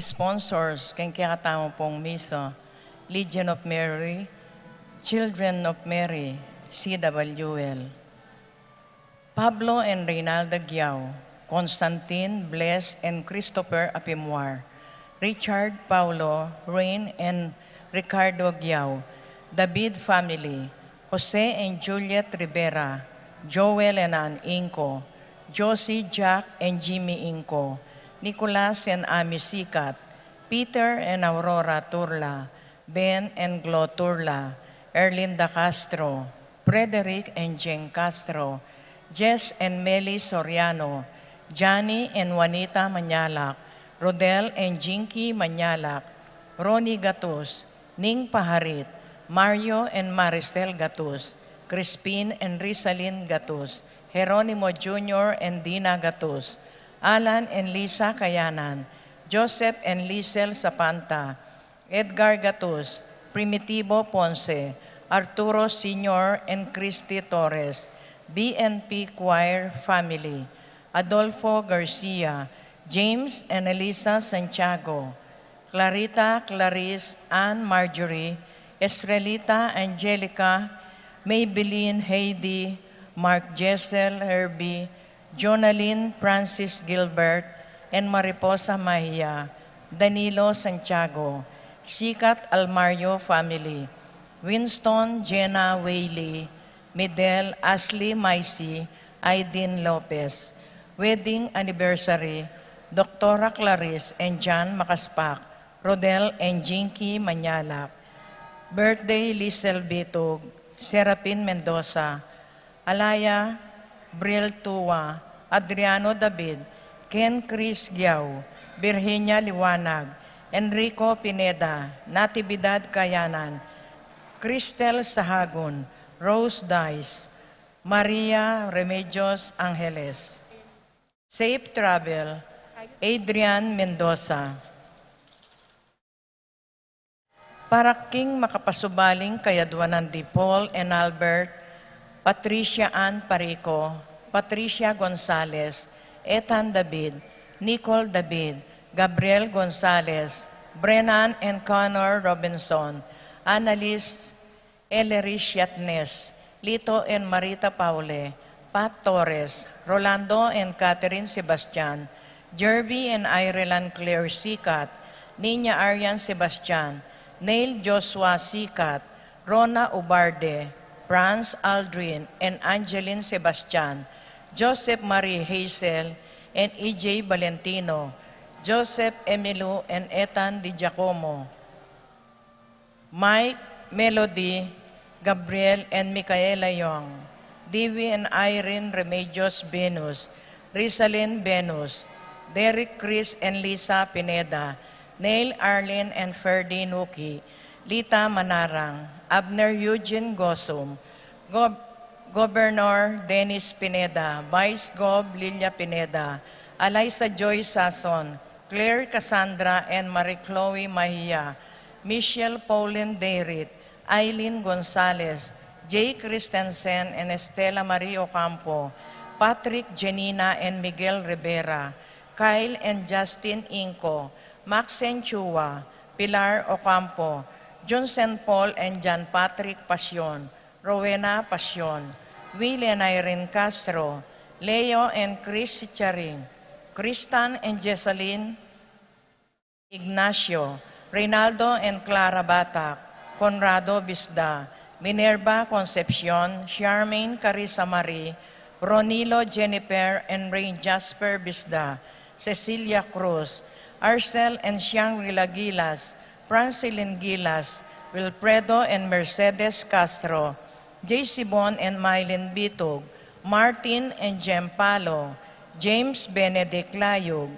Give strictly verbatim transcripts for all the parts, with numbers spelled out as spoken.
Sponsors king kekatamung misa, Legion of Mary, Children of Mary, C W L. Pablo and Reynalda Aguiao, Constantine, Bless, and Christopher Apimuar, Richard, Paulo, Rain, and Ricardo Aguiao, David family, Jose and Juliet Rivera, Joel and Ann Inco, Josie, Jack, and Jimmy Inco, Nicolas and Ami Sicat, Peter and Aurora Turla, Ben and Glo Turla, Erlinda Castro, Frederick and Jeng Castro, Jess and Meli Soriano, Johnny and Juanita Mañalac, Rodel and Jinky Mañalac, Ronnie Gatus, Ning Paharit, Mario and Maricel Gatus, Crispin and Rizalin Gatus, Jeronimo Junior and Dina Gatus, Alan and Lisa Kayanan, Joseph and Lisel Sapanta, Edgar Gatus, Primitivo Ponce, Arturo Senior and Christy Torres, B N P Choir family, Adolfo Garcia, James and Elisa Santiago, Clarita, Clarice, Ann Marjorie, Esrelita, Angelica, Maybelline, Heidi, Mark, Jessel, Herbie, Jonalyn, Francis Gilbert, and Mariposa Mahia, Danilo Santiago, Sikat Almario family, Winston, Jenna, Whaley, Midel, Ashley, Maisie, Aiden Lopez. Wedding anniversary, Doktora Clarice and John Makaspak, Rodel and Jinky Mañalac. Birthday, Lisel Bitug, Serapin Mendoza, Alaya, Bril Tua, Adriano David, Ken Chris Aguiao, Virginia Liwanag, Enrico Pineda, Natividad Kayanan, Cristel Sahagun, Rose Dice, Maria Remedios Angeles. Safe travel, Adrian Mendoza. Para king makapasubaling kayadwanan di Paul and Albert, Patricia Ann Parico, Patricia Gonzalez, Ethan David, Nicole David, Gabriel Gonzalez, Brennan and Connor Robinson, Annalise Ellery Siatnes, Lito and Marita Paule, Pat Torres, Rolando and Catherine Sebastian, Jerby and Ireland Claire Sikat, Nina Arian Sebastian, Neil Joshua Sikat, Rona Ubarde, Franz Aldrin and Angeline Sebastian, Joseph Marie Hazel and E J Valentino, Joseph Emilio and Ethan Di Giacomo, Mike, Melody, Gabriel, and Micaela Young, Divi and Irene Remedios Venus, Rizalin Venus, Derek, Chris, and Lisa Pineda, Neil, Arlene, and Ferdy Nuki, Lita Manarang, Abner Eugene Gosum, Gob-, Governor Dennis Pineda, Vice Gov Lilia Pineda, Eliza Joy Sason, Claire Cassandra and Marie Chloe Mahia, Michelle Pauline Dayrit, Eileen Gonzalez, Jay Christensen and Estela Marie Ocampo, Patrick, Janina, and Miguel Rivera, Kyle and Justin Inco, Maxine Chua, Pilar Ocampo, Junsen Paul and John Patrick Pasion, Rowena Pasion, Willie and Irene Castro, Leo and Chris Sicharing, Kristan and Jessalyn Ignacio, Reynaldo and Clara Batak, Conrado Bisda, Minerva Concepcion, Charmaine Carissa Marie, Ronilo Jennifer and Rain Jasper Bisda, Cecilia Cruz, Arcel and Shangri-La Gilas, Francilin Gilas, Wilfredo and Mercedes Castro, J C Bon and Mylene Bitug, Martin and Jem Palo, James Benedict Layug,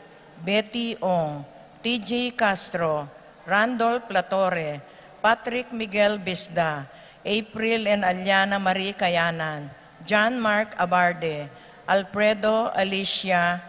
Betty Ong, T J Castro, Randolph Latorre, Patrick Miguel Bisda, April and Aliana Marie Kayanan, John Mark Abarde, Alfredo, Alicia,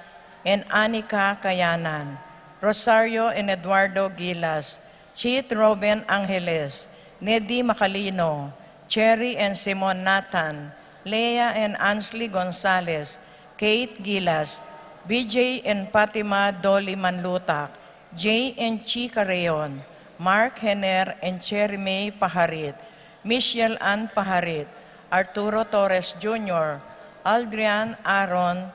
and Anika Kayanan, Rosario and Eduardo Gilas, Chit Robin Angeles, Nedi Macalino, Cherry and Simon Nathan, Lea and Ansley Gonzalez, Kate Gilas, B J and Fatima Dolly Manlutak, J and Chi Carreon, Mark Hener and Cherry May Paharit, Michelle Ann Paharit, Arturo Torres Junior, Aldrian Aaron,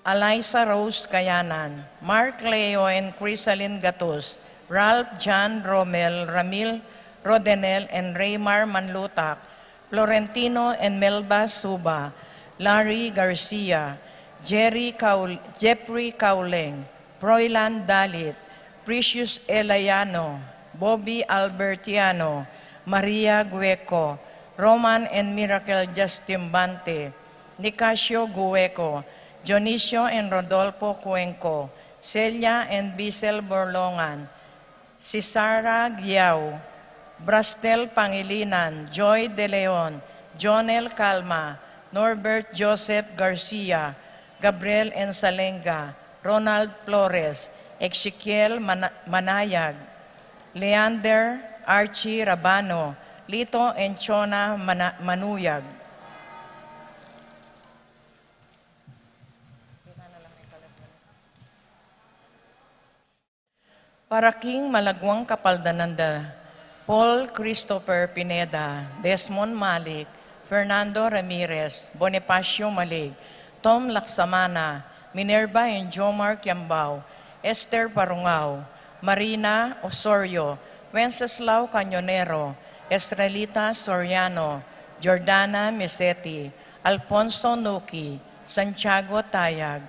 Eliza Rose Kayanan, Mark Leo and Crisalin Gatus, Ralph John Romel Ramil, Rodenel and Raymar Manlutak, Florentino and Melba Suba, Larry Garcia, Jerry Caul-, Jeffrey Cauleng, Froilan Dalit, Precious Elayano, Bobby Albertiano, Maria Gueco, Roman and Miracle Justimbante, Nicasio Gueco, Dionisio and Rodolfo Cuenco, Celia and Bisel Borlongan, Cesara Guiao, Brastel Pangilinan, Joy De Leon, Jonel Calma, Norbert Joseph Garcia, Gabriel Ensalenga, Ronald Flores, Ezekiel Mana-, Manayag, Leander Archie Rabano, Lito and Chona Mana-, Manuyag. Para king malaguang kapaldanan da, Paul Christopher Pineda, Desmond Malik, Fernando Ramirez, Bonifacio Malig, Tom Laksamana, Minerva and Jomar Kiambao, Esther Parungao, Marina Osorio, Wenceslao Cañonero, Estrelita Soriano, Jordana Misetti, Alfonso Nuki, Santiago Tayag,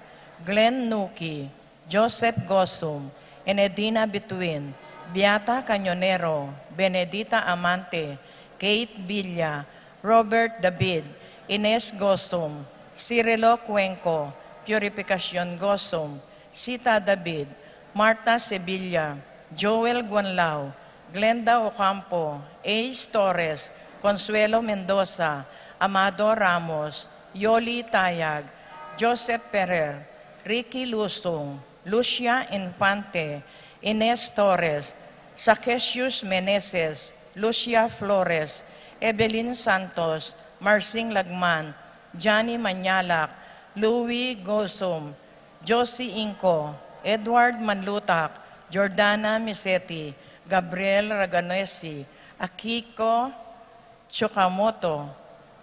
Glenn Nuki, Joseph Gosum, Enedina Bituin, Beata Cañonero, Benedita Amante, Kate Villa, Robert David, Ines Gosum, Cirilo Cuenco, Purificacion Gosum, Sita David, Martha Sevilla, Joel Guanlao, Glenda Ocampo, Ace Torres, Consuelo Mendoza, Amado Ramos, Yoli Tayag, Joseph Ferrer, Ricky Lusung, Lucia Infante, Ines Torres, Zacchesius Meneses, Lucia Flores, Evelyn Santos, Marsing Lagman, Johnny Manyalak, Louis Gosum, Josie Inco, Edward Manlutak, Jordana Misetti, Gabriel Raganesi, Akiko Chukamoto,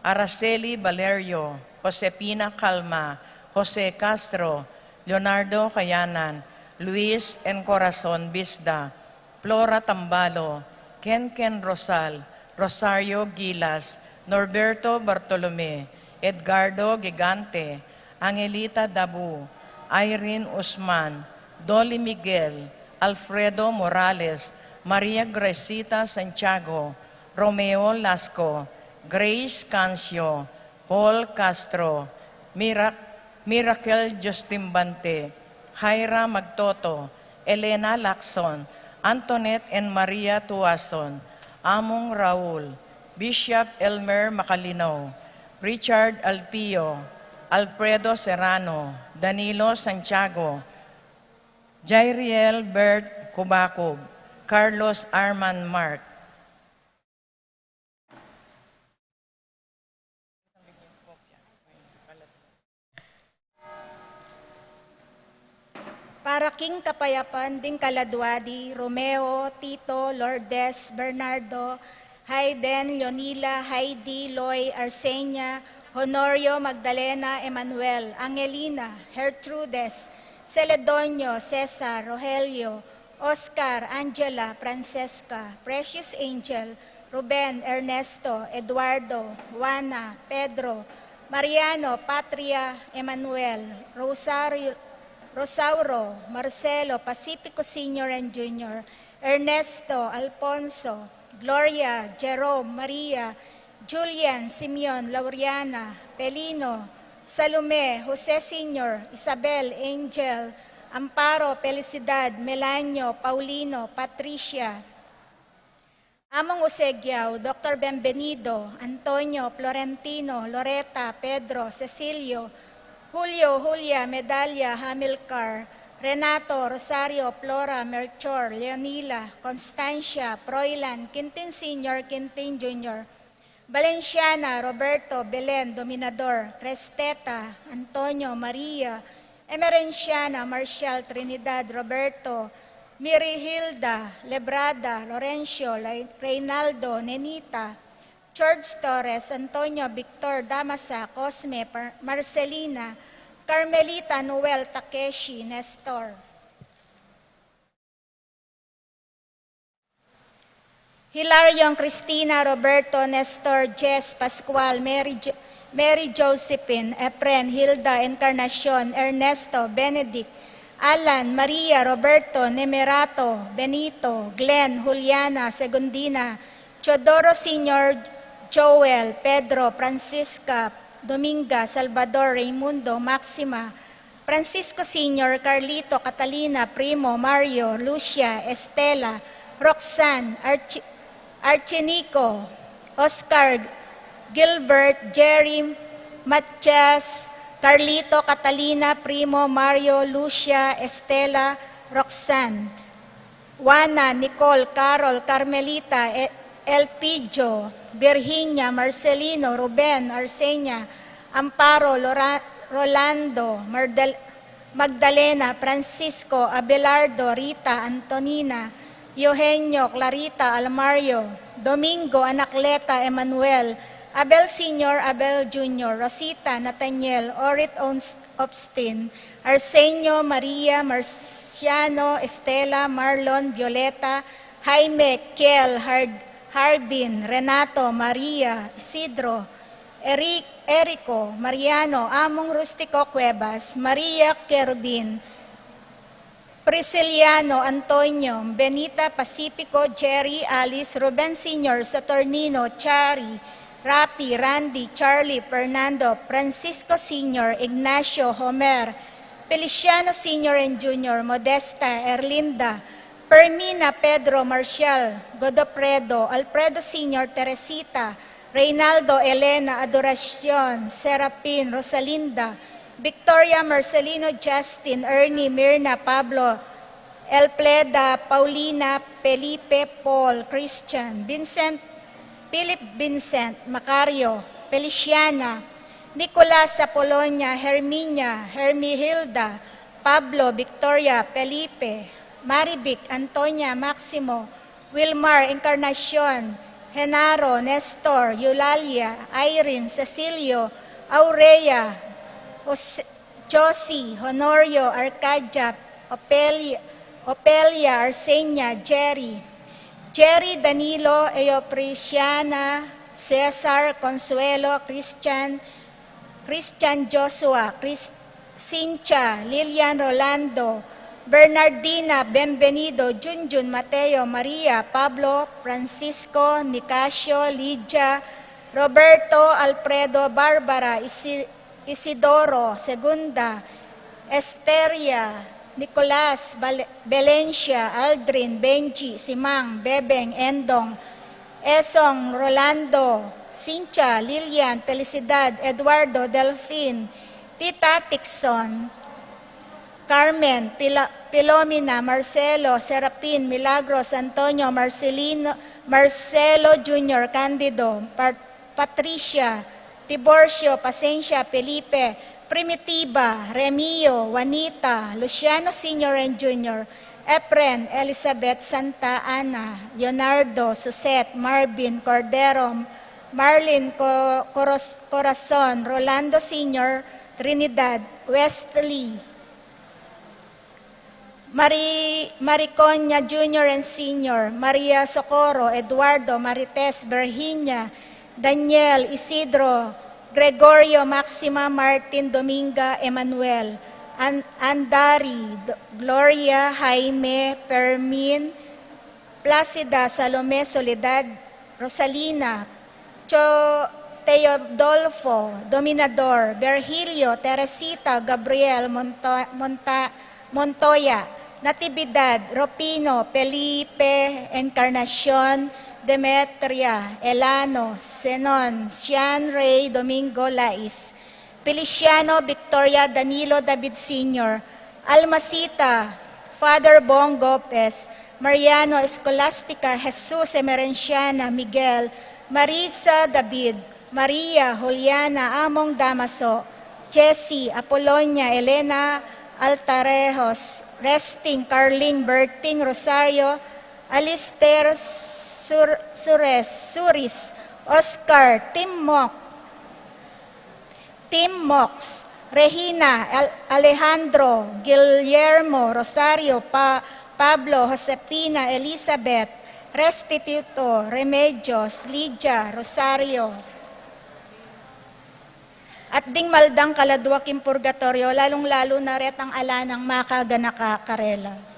Araceli Valerio, Josefina Calma, Jose Castro, Leonardo Kayanan, Luis Encorazon Bisda, Flora Tambalo, Ken Ken Rosal, Rosario Gilas, Norberto Bartolome, Edgardo Gigante, Angelita Dabu, Irene Usman, Dolly Miguel, Alfredo Morales, Maria Gresita Santiago, Romeo Lasco, Grace Cancio, Paul Castro, Mirac-, Miracle Justimbante, Jaira Magtoto, Elena Lacson, Antoinette and Maria Tuason, Among Raul, Bishop Elmer Macalino, Richard Alpio, Alfredo Serrano, Danilo Santiago, Jairiel Bert Cubacub, Carlos Arman Mark. Para king kapayapan ding kaladua di Romeo, Tito, Lourdes, Bernardo, Hayden, Leonila, Heidi, Loy, Arsenia, Honorio, Magdalena, Emmanuel, Angelina, Gertrudes, Celedonio, Cesar, Rogelio, Oscar, Angela, Francesca, Precious Angel, Ruben, Ernesto, Eduardo, Juana, Pedro, Mariano, Patria, Emmanuel, Rosario, Rosauro, Marcelo, Pacifico Senior and Junior, Ernesto, Alfonso, Gloria, Jerome, Maria, Julian, Simeon, Lauriana, Pelino, Salome, Jose Senior, Isabel, Angel, Amparo, Felicidad, Melanio, Paulino, Patricia, Among Jose Giao, Doctor Bienvenido, Antonio, Florentino, Loreta, Pedro, Cecilio, Julio, Julia, Medalia, Hamilcar, Renato, Rosario, Flora, Melchor, Leonila, Constancia, Froilan, Quintin Senior, Quintin Junior, Valenciana, Roberto, Belen, Dominador, Cresteta, Antonio, Maria, Emerenciana, Marcial, Trinidad, Roberto, Mirihilda, Lebrada, Lorencio, Rey-, Reynaldo, Nenita, George Torres, Antonio, Victor, Damasa, Cosme, Par-, Marcelina, Carmelita, Noel, Takeshi, Nestor. Hilarion, Cristina, Roberto, Nestor, Jess, Pascual, Mary Jo-, Mary Josephine, Efren, Hilda, Encarnacion, Ernesto, Benedict, Alan, Maria, Roberto, Nemerato, Benito, Glenn, Juliana, Segundina, Teodoro Senior, Joel, Pedro, Francisca, Dominga, Salvador, Raimundo, Maxima, Francisco Senior, Carlito, Catalina, Primo, Mario, Lucia, Estela, Roxanne, Archi-, Archinico, Oscar, Gilbert, Jerry, Matias, Carlito, Catalina, Primo, Mario, Lucia, Estela, Roxanne, Juana, Nicole, Carol, Carmelita, E-, Elpidio, Virginia, Marcelino, Ruben, Arsenia, Amparo, Lora-, Rolando, Mardal-, Magdalena, Francisco, Abelardo, Rita, Antonina, Eugenio, Clarita, Almario, Domingo, Anacleta, Emmanuel, Abel Senior, Abel Junior, Rosita, Nathaniel, Orit Ons-, Obstin, Arsenio, Maria, Marciano, Estela, Marlon, Violeta, Jaime, Kiel, Har-, Harbin, Renato, Maria, Isidro, Eric, Erico, Mariano, Among Rustico Cuevas, Maria Querubin, Prisciliano, Antonio, Benita, Pacifico, Jerry, Alice, Ruben Senior, Saturnino, Chari, Rapi, Randy, Charlie, Fernando, Francisco Senior, Ignacio, Homer, Feliciano Senior and Junior, Modesta, Erlinda, Fermina, Pedro, Marcial, Godofredo, Alfredo Senior, Teresita, Reynaldo, Elena, Adoracion, Serafin, Rosalinda, Victoria, Marcelino, Justin, Ernie, Mirna, Pablo, Elpleda, Paulina, Felipe, Paul, Christian, Vincent, Philip, Vincent, Macario, Feliciana, Nicolas, Apolonia, Herminia, Hermihilda, Pablo, Victoria, Felipe, Marivic, Antonia, Maximo, Wilmar, Encarnacion, Genaro, Nestor, Eulalia, Irene, Cecilio, Aurea, Jose-, Josie, Honorio, Arcadia, Opelia, Opelia, Arsenia, Jerry, Jerry, Danilo, Eoprisiana, Cesar, Consuelo, Christian, Christian, Joshua, Chris-, Cynthia, Lilian, Rolando, Bernardina, Bienvenido, Junjun, Mateo, Maria, Pablo, Francisco, Nicasio, Lydia, Roberto, Alfredo, Barbara, Isi-, Isidoro, Segunda, Esteria, Nicolas, Bal-, Valencia, Aldrin, Benji, Simang, Bebeng, Endong, Esong, Rolando, Cynthia, Lilian, Felicidad, Eduardo, Delfin, Tita Tixon, Carmen, Pila-, Pilomina, Marcelo, Serafin, Milagros, Antonio, Marcelino, Marcelo Junior, Candido, Par-, Patricia, Tiburcio, Pasencia, Felipe, Primitiva, Remio, Juanita, Luciano Senior and Junior, Efren, Elizabeth, Santa Ana, Leonardo, Suset, Marvin, Cordero, Marlin, Co-, Coros-, Corazon, Rolando Senior, Trinidad, Wesley, Mari-, Maricoña Junior and Senior, Maria Socorro, Eduardo, Marites, Virginia, Daniel, Isidro, Gregorio, Maxima, Martin, Dominga, Emmanuel, An-, Andari, D-, Gloria, Jaime, Fermin, Placida, Salome, Soledad, Rosalina, Cho-, Teodolfo, Dominador, Virgilio, Teresita, Gabriel, Monto-, Monta-, Montoya, Natividad, Rufino, Felipe, Encarnacion, Demetria, Elano, Zenon, Sian, Rey, Domingo, Lais, Feliciano, Victoria, Danilo, David Senior, Almasita, Father Bong Gopez, Mariano, Escolastica, Jesus, Emerenciana, Miguel, Marisa, David, Maria, Juliana, Among, Damaso, Jessie, Apolonia, Elena, Altarejos, Resting, Carling, Berting, Rosario, Alister, Sur-, Sures, Suris, Oscar, Timok, Tim Mox, Regina, Al-, Alejandro, Guillermo, Rosario, Pa-, Pablo, Josefina, Elizabeth, Restituto, Remedios, Lydia, Rosario. At ding maldang kaladua king purgatoryo, lalung-lalu na retang ala nang makaganaka karela.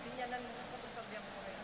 Sinyalan mo ko sa biyang ko rin.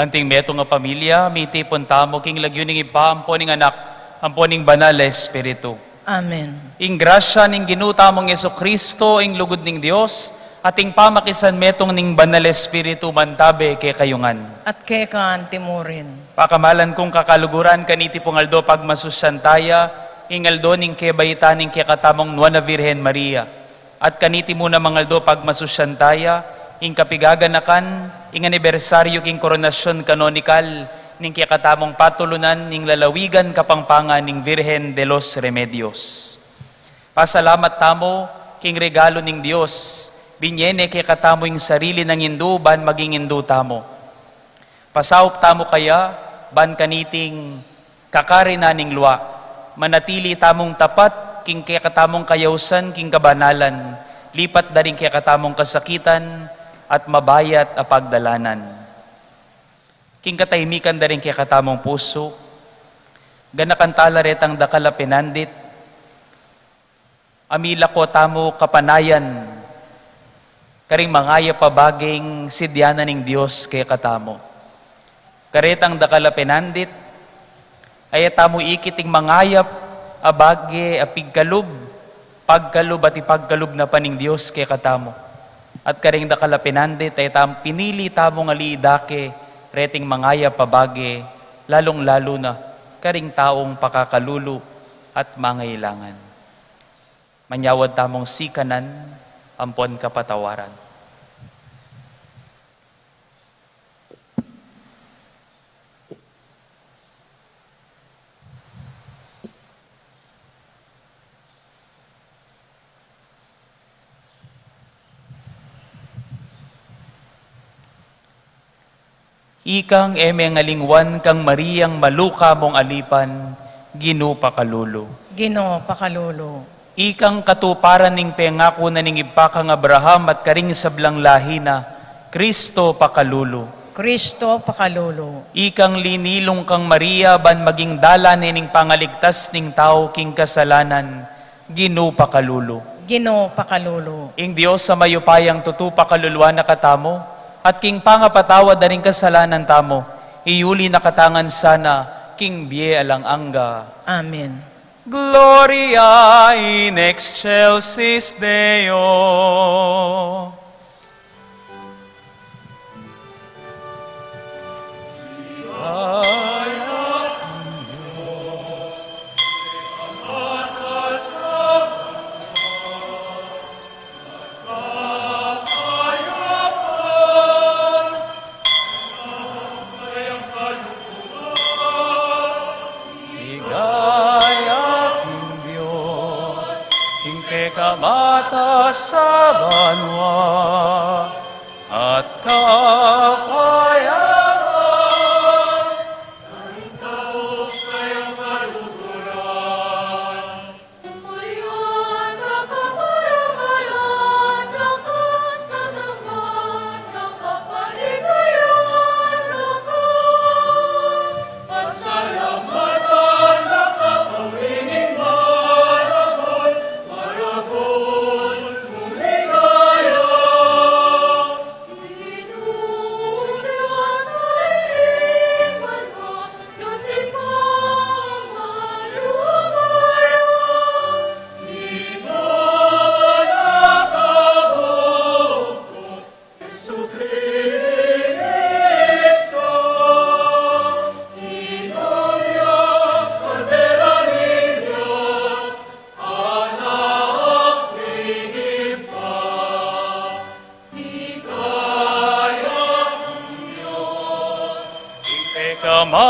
Anting metung a pamilya, mitipun tamu king lagyu ning Ibpa, ampo ning Anak, ampo ning Banal a Espiritu. Amen. Ing grasya ning Ginu tamung Jesucristo, ing lugud ning Dios, at ing pamakisanmetung ning Banal a Espiritu, mantabe kekayu ngan. At keka anti mu rin. Pakamalan kung kakaluguran, kaniti pung aldo pagmasusyan taya, ing aldo ning kebaitan ning kekatamung Nuan a Virgen Maria. At kaniti mu namang aldo pagmasusyan taya, ing kapigaganakan, ing anibersaryu king koronasyon kanonikal, ning kekatamung patulunan, ning lalawigan Kapampangan ning Virgen de los Remedios. Pasalamat tamu, king regalu ning Dios, binye ne kekatamu ing sarili nang indu, ban maging indu tamu. Pasaup tamu kaya, ban kaniting kakarinan ning lua, manatili tamung tapat, king kekatamung kayausan, king kabanalan, lipat da ring kekatamung kasakitan, at mabayat a pagdalanan. King katahimikan da ring kekatamung pusu, ganakan tala retang dakal a pinandit, a milako tamu kapanayan, karing mangayap a baging sidyanan ning Dios kekatamu. Karetang dakal a pinandit, aya tamu ikit ing mangayap a bage a pigkalub, pagkalub at ipagkalub na pa ning Dios kekatamu. At karing dakal a pinandit, aya tamu pinili tamung aliidake, reting mangayap a bage, lalung-lalu na, karing taung pakakalulu at mangailangan. Manyawad tamung sikanan ampon kapatawaran. Ikang e me ngalingwan kang Mariang maluka mung alipan, Ginu pakalulu. Ginu pakalulu. Ikang katuparan ning pengaku na ning Ibpa kang Abraham at karing sablang lahi na, Kristo pakalulu. Kristo pakalulu. Ikang linilung kang Maria ban maging dalan ne ning pangaligtas ning tau king kasalanan, Ginu pakalulu. Ginu pakalulu. Ing Dios a mayupayang tutu pakaluluan na katamu, at king pangapatawad da ring kasalanan tamu, iyuli na kata ngan sana king bie alang angga. Amen. Gloria in excelsis Deo. Ligaya king Dios, king pekamatas a banua, at kapayapan.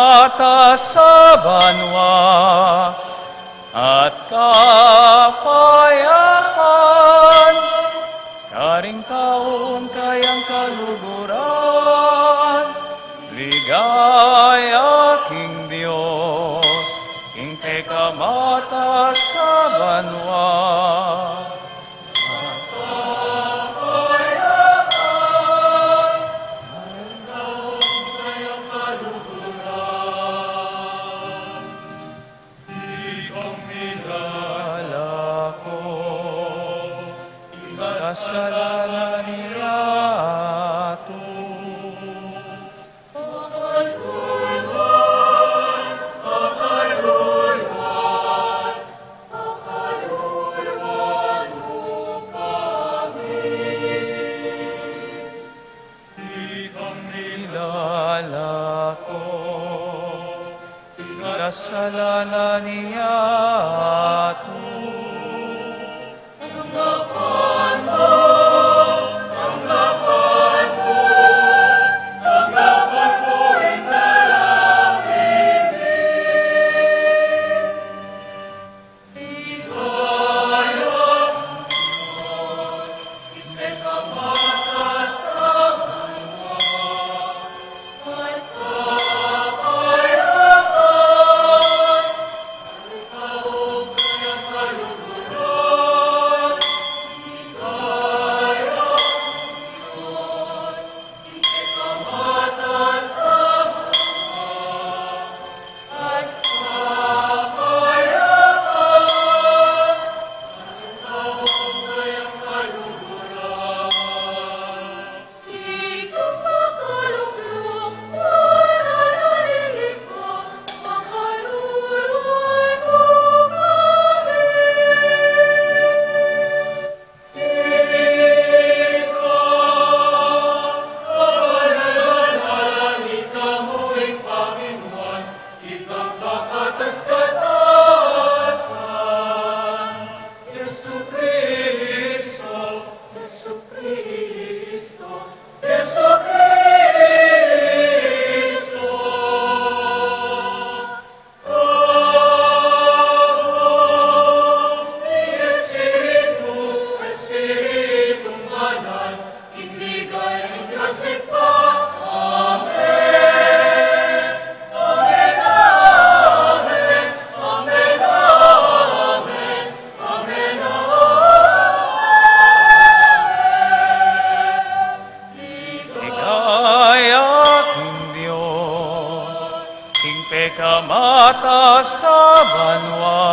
mata sa banua, at kapayapan karing taung kayang kaluguran. Ligaya king Dios, king pekamata sa banua. Ikang milalako, ing kasalanan ning yatu. Ikang milalako, ing kasalanan ning yatu. Ligaya king Dios, king pekamata sa banua,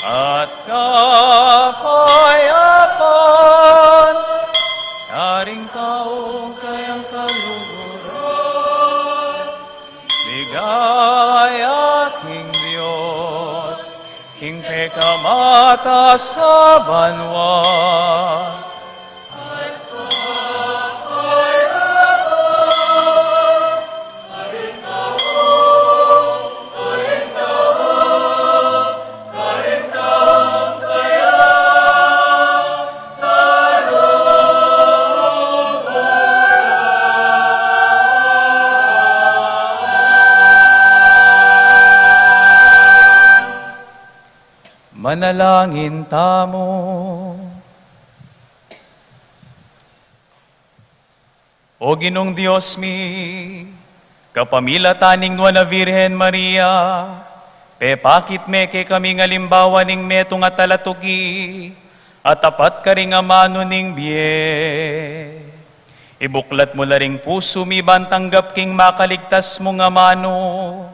at kapayapan karing taung kayang kaluguran. Ligaya king Dios, king pekamata sa banua. Manalangin tamu. O Ginung Dios mi, kapamilatan ning Nuan a Virgen Maria, pepakit me kekami ing alimbawa ning metung a talatuki, a tapat karing amanu ning bie. Ibuklat mu la ring pusu mi ban tanggap king makaligtas mung amanu,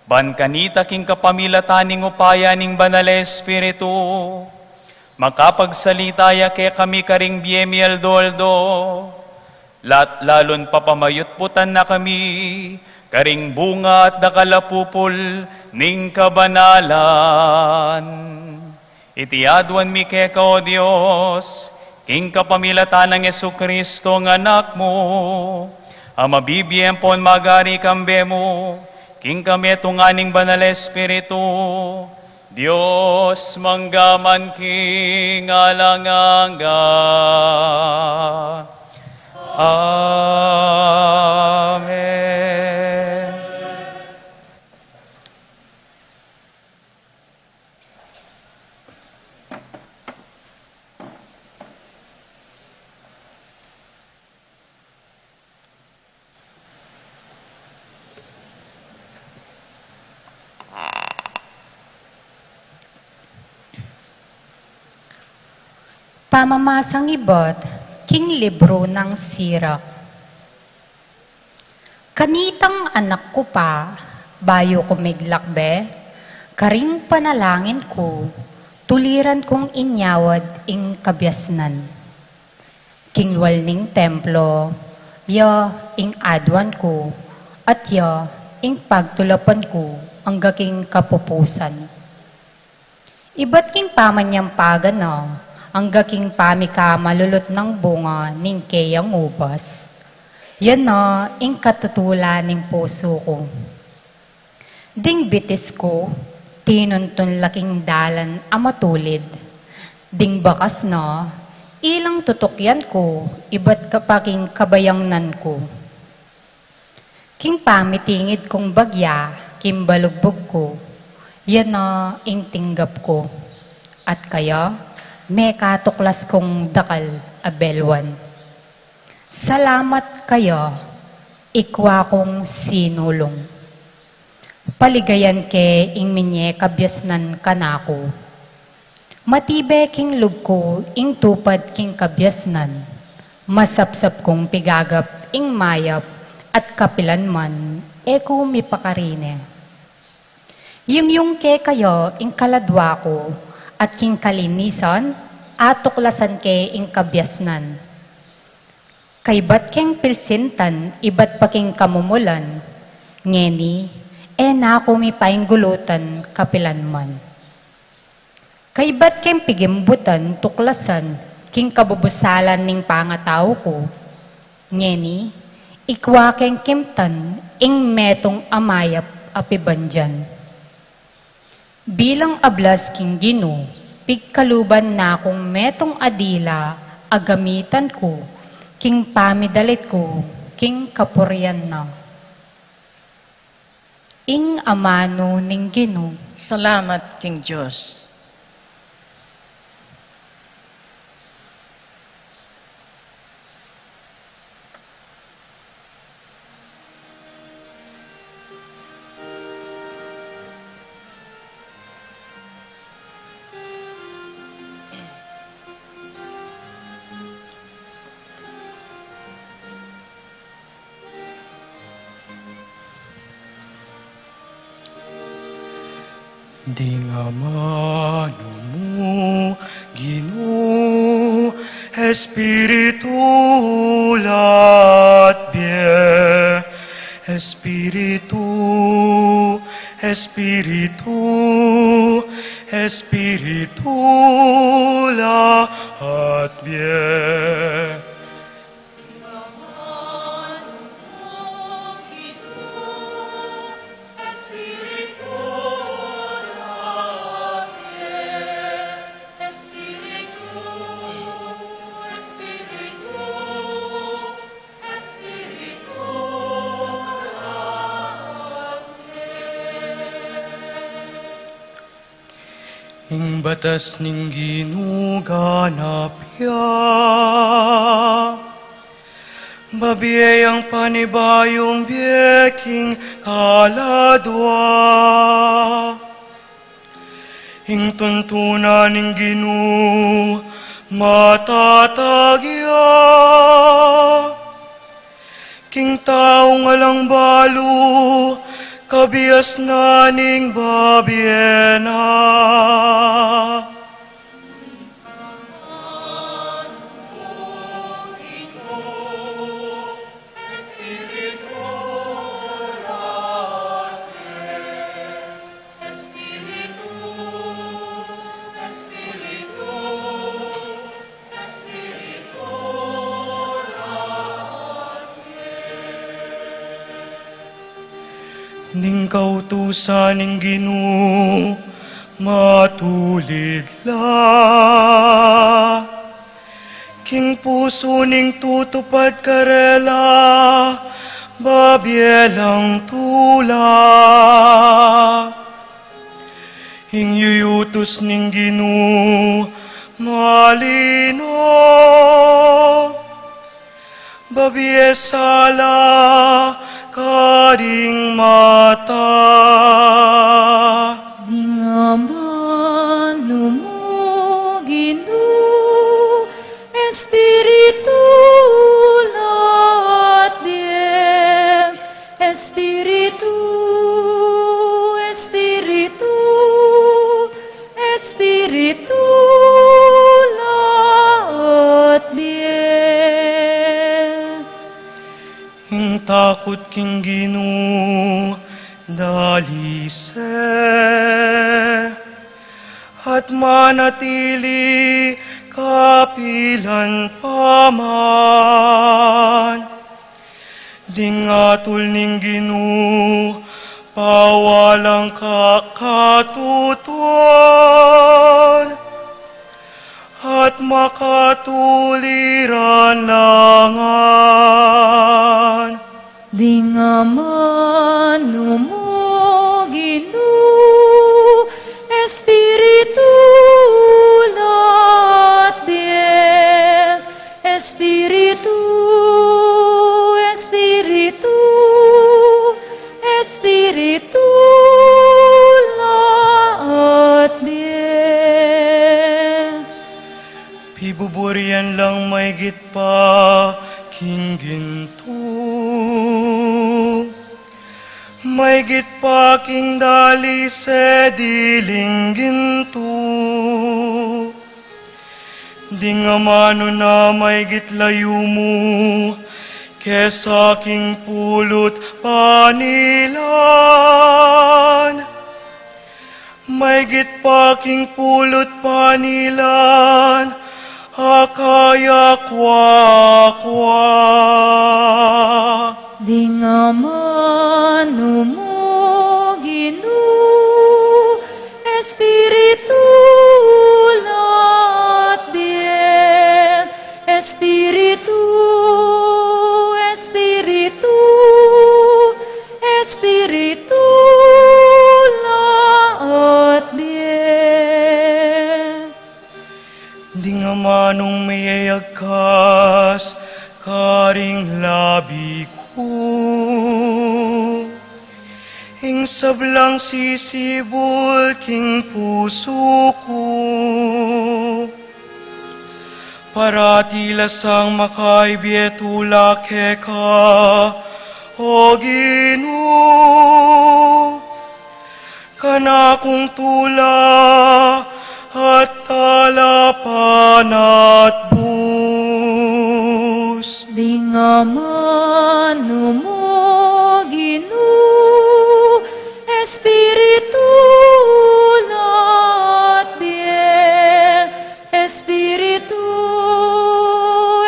ban kanita king kapamilatan ning upaya ning Banal a Espiritu, makapagsalita ya kekami karing bie mi aldo-aldo, la-, lalun papamayutputan na kami karing bunga at dakal a pupul ning kabanalan. Iti aduan mi keka, O Dios, king kapamilatan nang Jesucristo a Anak mu, a mabibie ampon magari kambe mu, king kametungan ning Banal a Espiritu, Dios mangga man king alang angga. Amen. Pamamasang ibat king libru nang Sirak. Kanitang anak ku pa, bayu ku miglakbe, karing panalangin ku, tuliran kung inyawad ing kabiasnan. King lual ning templo, ya ing aduan ku, at ya ing pagtulapan ku, angga king kapupusan. Ibat king pamanyampagan na, angga king pamikamalulutnang bunga ning keyang ubas, yan na ing katutulan ning pusu ku. Ding bitis ku, tinuntun la king dalan a matulid. Ding bakas na, ilang tutukyan ku, ibat ka pa king kabayangnan ku. King pamitingid kung bagya, king balugbug ku, yan na ing tinggap ku. At kaya, mekatuklas kung dakal a belwan. Salamat kaya, ikwa kung sinulung. Paligayan ke ing minye kabiasnan kanaku. Matibe king lub ku ing tupad king kabiasnan. Masapsap kung pigagap ing mayap at kapilan man e ku mipakarine. Yingyung ke kaya ing kaladwa ku at king kalinisan atuklasan ke ing kabiasnan. Kaybat keng pilsintan, ibat pa king kamumulan, ngeni, e na ku mipainggulutan kapilan man. Kaybat keng pigimbutan, tuklasan, king kabubusalan ning pangatau ku, ngeni, ikwa keng kimtan, ing metung a mayap a pibandian. Bilang ablas king Ginu, pigkaluban na kung metung a dila a gamitan ku, king pamidalit ku, king kapurian na. Ing amanu ning Ginu. Salamat king Dios. Ding amanu mu, Ginu, Espiritu la't bie. Espiritu, Espiritu, Espiritu la't bie. Ing batas ning Ginu ganap ya. Babie yang panibayung bie king kaladwa. Ing tuntunan ning Ginu matatag ya. King taung alang balu, kabiasnan ning babie na. Ning kautusan ning Ginu matulid la. King pusu ning tutupad karela, babie lang tula. Ing yuyutus ning Ginu malino, babie sala karing mata. Ding amanu mu, Ginu, Espiritu, Espiritu, Espiritu, laat bie. Ing takut king Ginu, dalise, at manatili kapilan pa man. Ding atul ning Ginu, pawalang ka-, katutuan, at makatuliran la ngan. Ding amanu mu Ginu, Espiritu, laat bie. Espiritu, Espiritu, Espiritu, laat bie. Pibuburian lang maigit pa king gintu, maigit pa king dalise diling gintu. Ding amanu na maigit la yumu kesa king pulut panilan, maigit pa king pulut panilan, a kaya kwa, kwa. Ding amanu mu Ginu, Espiritu, laat bie. Espiritu, Espiritu, Espiritu, laat bie. Ding amanung miyayagkas karing labi ku, ing sablang sisibul king pusu ku. Parati la sang makaibie tula keka, O Ginu, kanakung tula at talapan at bus. Ding amanu mu Ginu, Espiritu, laat bie. Espiritu,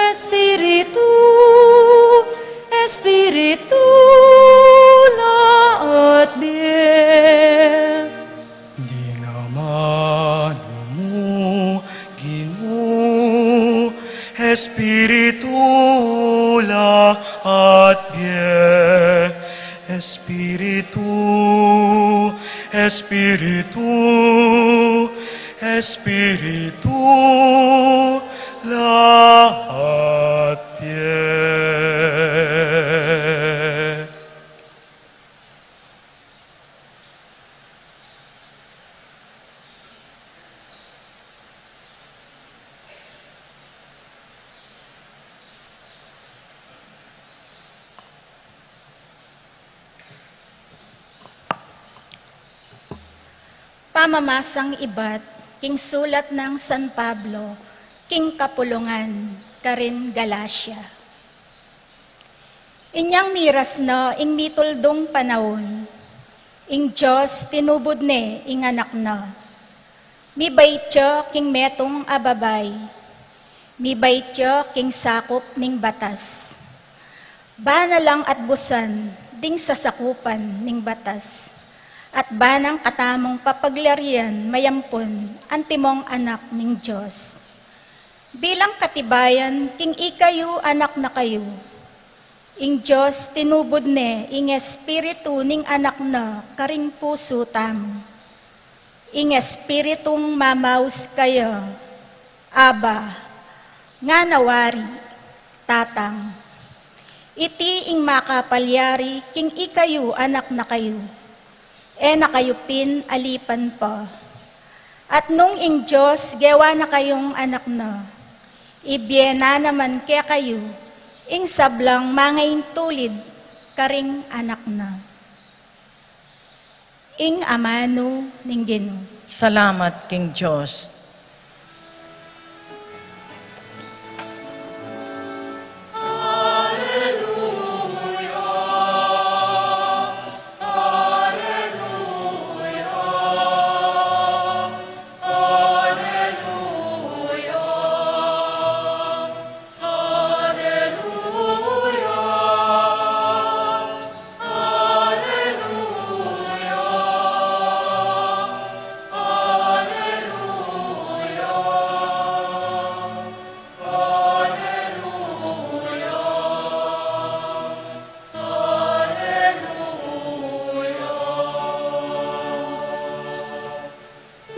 Espiritu, Espiritu, laat bie. Ding amanu mu Ginu, Espiritu, laat bie. Espiritu, Espiritu, Espiritu, laat bie. Pamamasang ibat king sulat nang San Pablo king kapulungan karin Galacia. Inyang miras na ing mituldung panaun, ing Dios tinubud ne ing Anak na. Mibait ya king metung a babai. Mibait ya king sakup ning batas. Bana lang at busan ding sasakupan ning batas, at banang katamung papaglarian mayampun antimong anak ning Dios. Bilang katibayan king ikayu anak na kayu, ing Dios tinubud ne ing Espiritu ning Anak na karing pusu tamu. Ing Espiritung mamaus kaya, Abba, ngana wari, Tatang. Iti ing makapalyari king ikayu anak na kayu, e na kayu pin alipan pa. At nung ing Dios gewa na kayung anak na, ibie na naman kekayu ing sablang mangaintulid karing anak na. Ing amanu ning Ginu. Salamat king Dios.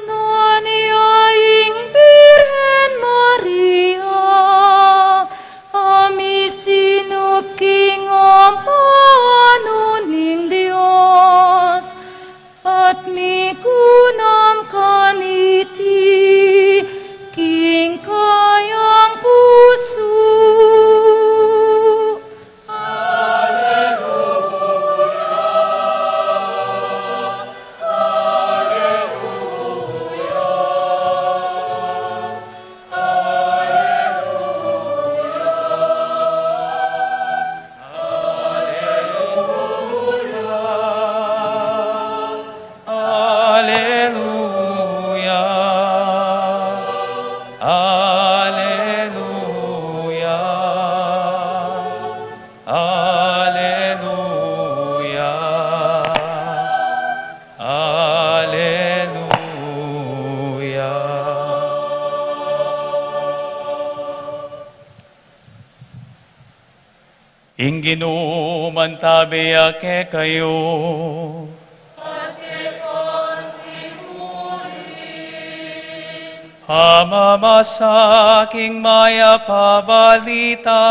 Nune ing Birhen Maria, a misinup king amanu ning Dios, at mikunam kaniti king kayang pusu. Aleluya. Aleluya. Aleluya. Aleluya. Ing Ginu mantabe ya kekayu. Pamamasa king mayap a balita.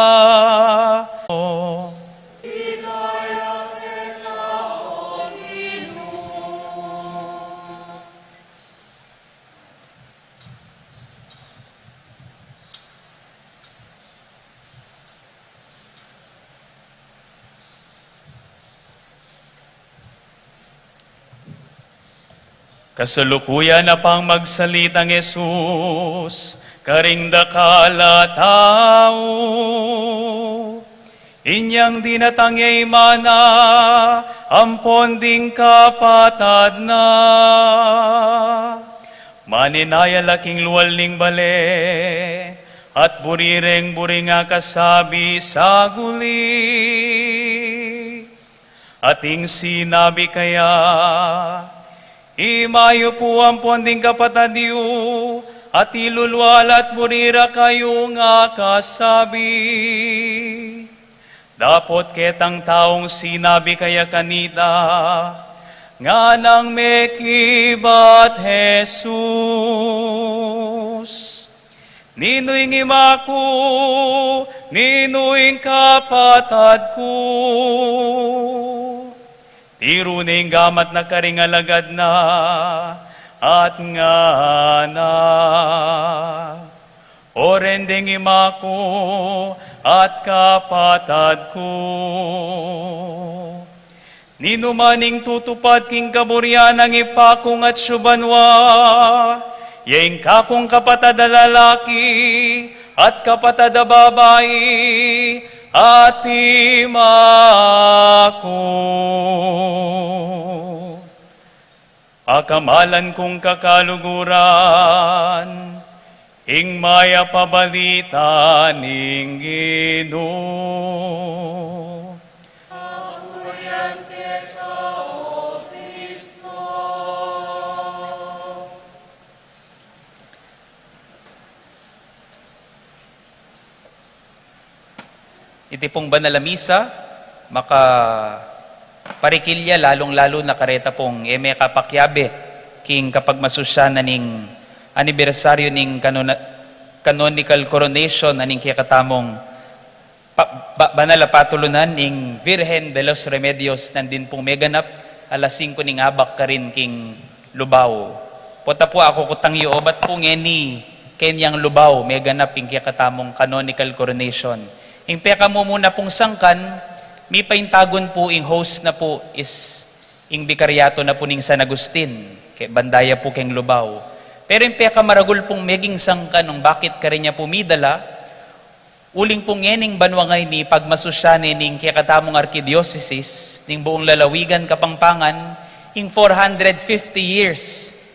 Kasalukuyan na pang magsalitang Jesus karing dakal a tau, inyang dinatang ya ing mana ampon ding kapatad na. Manenaya la king lual ning bale, at buri reng buring akasabi saguli. At ing sinabi kaya, imayu pu ampon ding kapatad yu, at ilulual at buri ra kayung akasabi. Dapot ketang taung sinabi kaya kanita, nganang mekibat Jesus, ninu ing ima ku, ninu ing kapatad ku? Tiru ne ing gamat na karing alagad na, at ngana, o ren deng ima ku at kapatad ku. Ninu man ing tutupad king kaburian nang Ibpa kung atsu banua, ya ing kakung kapatad a lalaki at kapatad a babai, at ima ku. Akamalan kung kakaluguran, ing mayap a balita ning Ginu. Papurian keka, O Kristo. Iti pung banal a misa, makaparikil ya, lalung-lalu na kareta pung e me kapakyabe king kapagmasusyan na ning anibersaryu ning kanona-, canonical coronation na ning kekatamung pa-, ba-, banal a patulunan, ing Virgen de los Remedios, nandin pung meganap alas singko ning abak karin king Lubao. Pota pu, akukutang yu, obat pu ngeni kenyang Lubao meganap ing kekatamung canonical coronation. Ing pekamumuna pung sangkan, mipaintagun pu, ing host na pu is Ing bikaryato na pu ning San Agustin, ke banda ya pu keng Lubao. Pero ing pekamaragul pung meging sangkan nung bakit karin ya pu midala, uling pu ngening banua ngeni pagmasusyan ne ning kekatamung arkidiosesis ning buung lalawigan Kapampangan, ing four hundred fifty years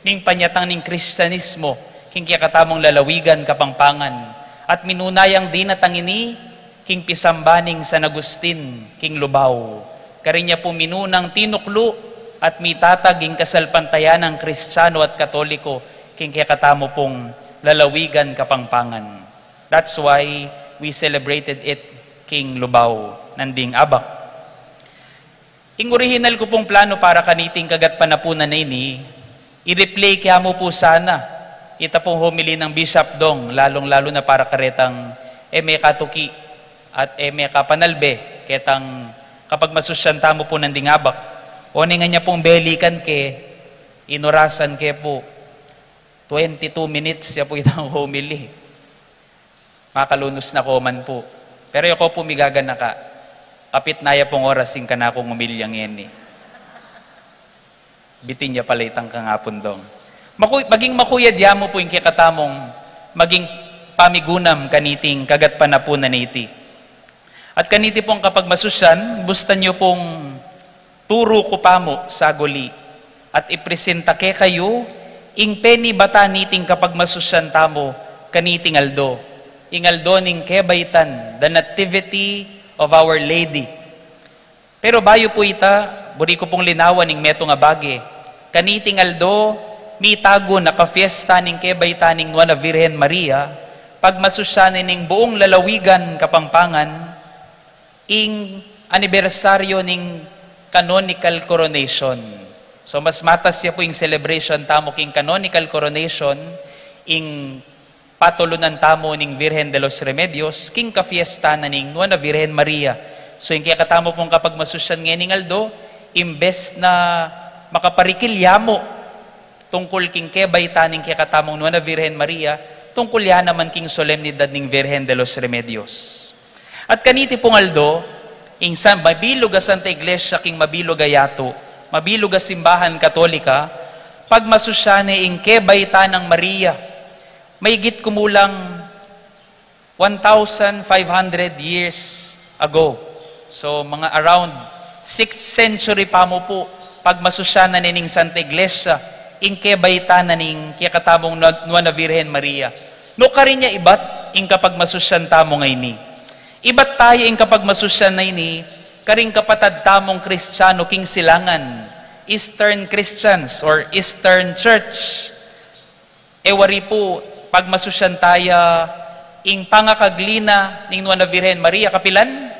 ning panyatang ning Kristianismo king kekatamung lalawigan Kapampangan. At minuna yang dinatang ini king pisamba ning San Agustin king Lubao. Karin ya pu minunang tinuklu at mitatag ing kasalpantayanang Kristiano at Katoliko king kekatamu pung lalawigan Kapampangan. That's why we celebrated it king Lubao nanding abak. Ing orihinal ku pung plano para kaniting kagatpanapunan a ini, i-replay ke mu pu sana ita pung homily nang Bishop Dong, lalung-lalu na para karetang e me katuki at e me kapanalbe ketang kapagmasusyan tamu pu nanding abak. One ngan ya pung belikan ke, inurasan ke pu, twenty-two minutes ya pu itang homily. Makalunus na ko man pu. Pero e ko pu migaganaka, kapit na ya pung oras ing kanakung omilya ngeni. Bitin ya pala itang kangapun, Dong. Maku-, maging makuyad ya mu pu ing kekatamung maging pamigunam kaniting kagatpanapunan a iti. At kaniti pung kapagmasusyan, bustan yu pung turu ku pa mu saguli at ipresenta kekayu ing penibatan niting kapagmasusyan tamu kaniting aldo, ing aldo ning kebaitan, the Nativity of Our Lady. Pero bayu pu ita, buri ku pung linawan ing metung a bage. Kaniting aldo, mitagun a kafiesta ning kebaitan ning Nuan a Virgen Maria, pagmasusyan ne ning buung lalawigan Kapampangan, ing anibersaryo ning canonical coronation. So, mas matas ya pu ing celebration tamu king canonical coronation, ing patulunan tamu ning Virgen de los Remedios, king kafiesta na ning Nuan a Virgen Maria. So, ing kekatamu pung kapagmasusyan ngening aldo, imbes na makaparikil ya mu tungkul king kebaitan ning kekatamung Nuan a Virgen Maria, tungkul ya naman king solemnidad ning Virgen de los Remedios. At kaniti pung aldo, ing san-, mabilug a Santa Iglesia king mabilug a yatu, mabilug a simbahan Katolika, pagmasusyan ne ing kebaitan nang Maria. Maigit kumulang one thousand five hundred years ago. So, mga around sixth century pa mu pu, pagmasusyan na ne ning Santa Iglesia ing kebaitan na ning kekatamung Nuan, Nuan a Virgen Maria. Nu karin ya ibat ing kapagmasusyan tamu ngeni? Ibat taya ing kapagmasusyan a ini karing kapatad tamung Kristiano king silangan, Eastern Christians or Eastern Church. E wari pu, pagmasusyan taya ing pangakagli na ning Nuan a Virgen Maria, kapilan?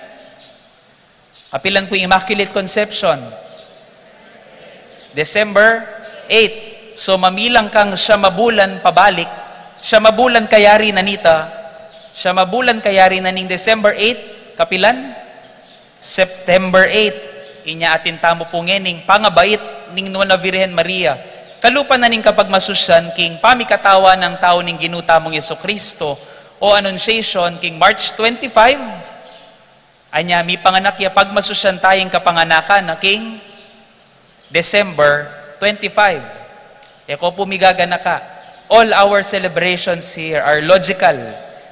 Kapilan pu ing Immaculate Conception? December eight. So, mamilang kang siyam a bulan pabalik, siyam a bulan kayari na nita, siyam a bulan kayari na ning December eight, kapilan? September eight, inya atin tamu pu ngening pangabait ning Nuan a Virgen Maria, kalupa na ning kapagmasusyan king pamikatawan nang tau ning Ginu tamung Jesucristo, o Annunciation, king March twenty-five. Anya, mipanganak ya, pagmasusyan taya ing kapanganakan na king December twenty-five. E ko pu migaganaka. All our celebrations here are logical.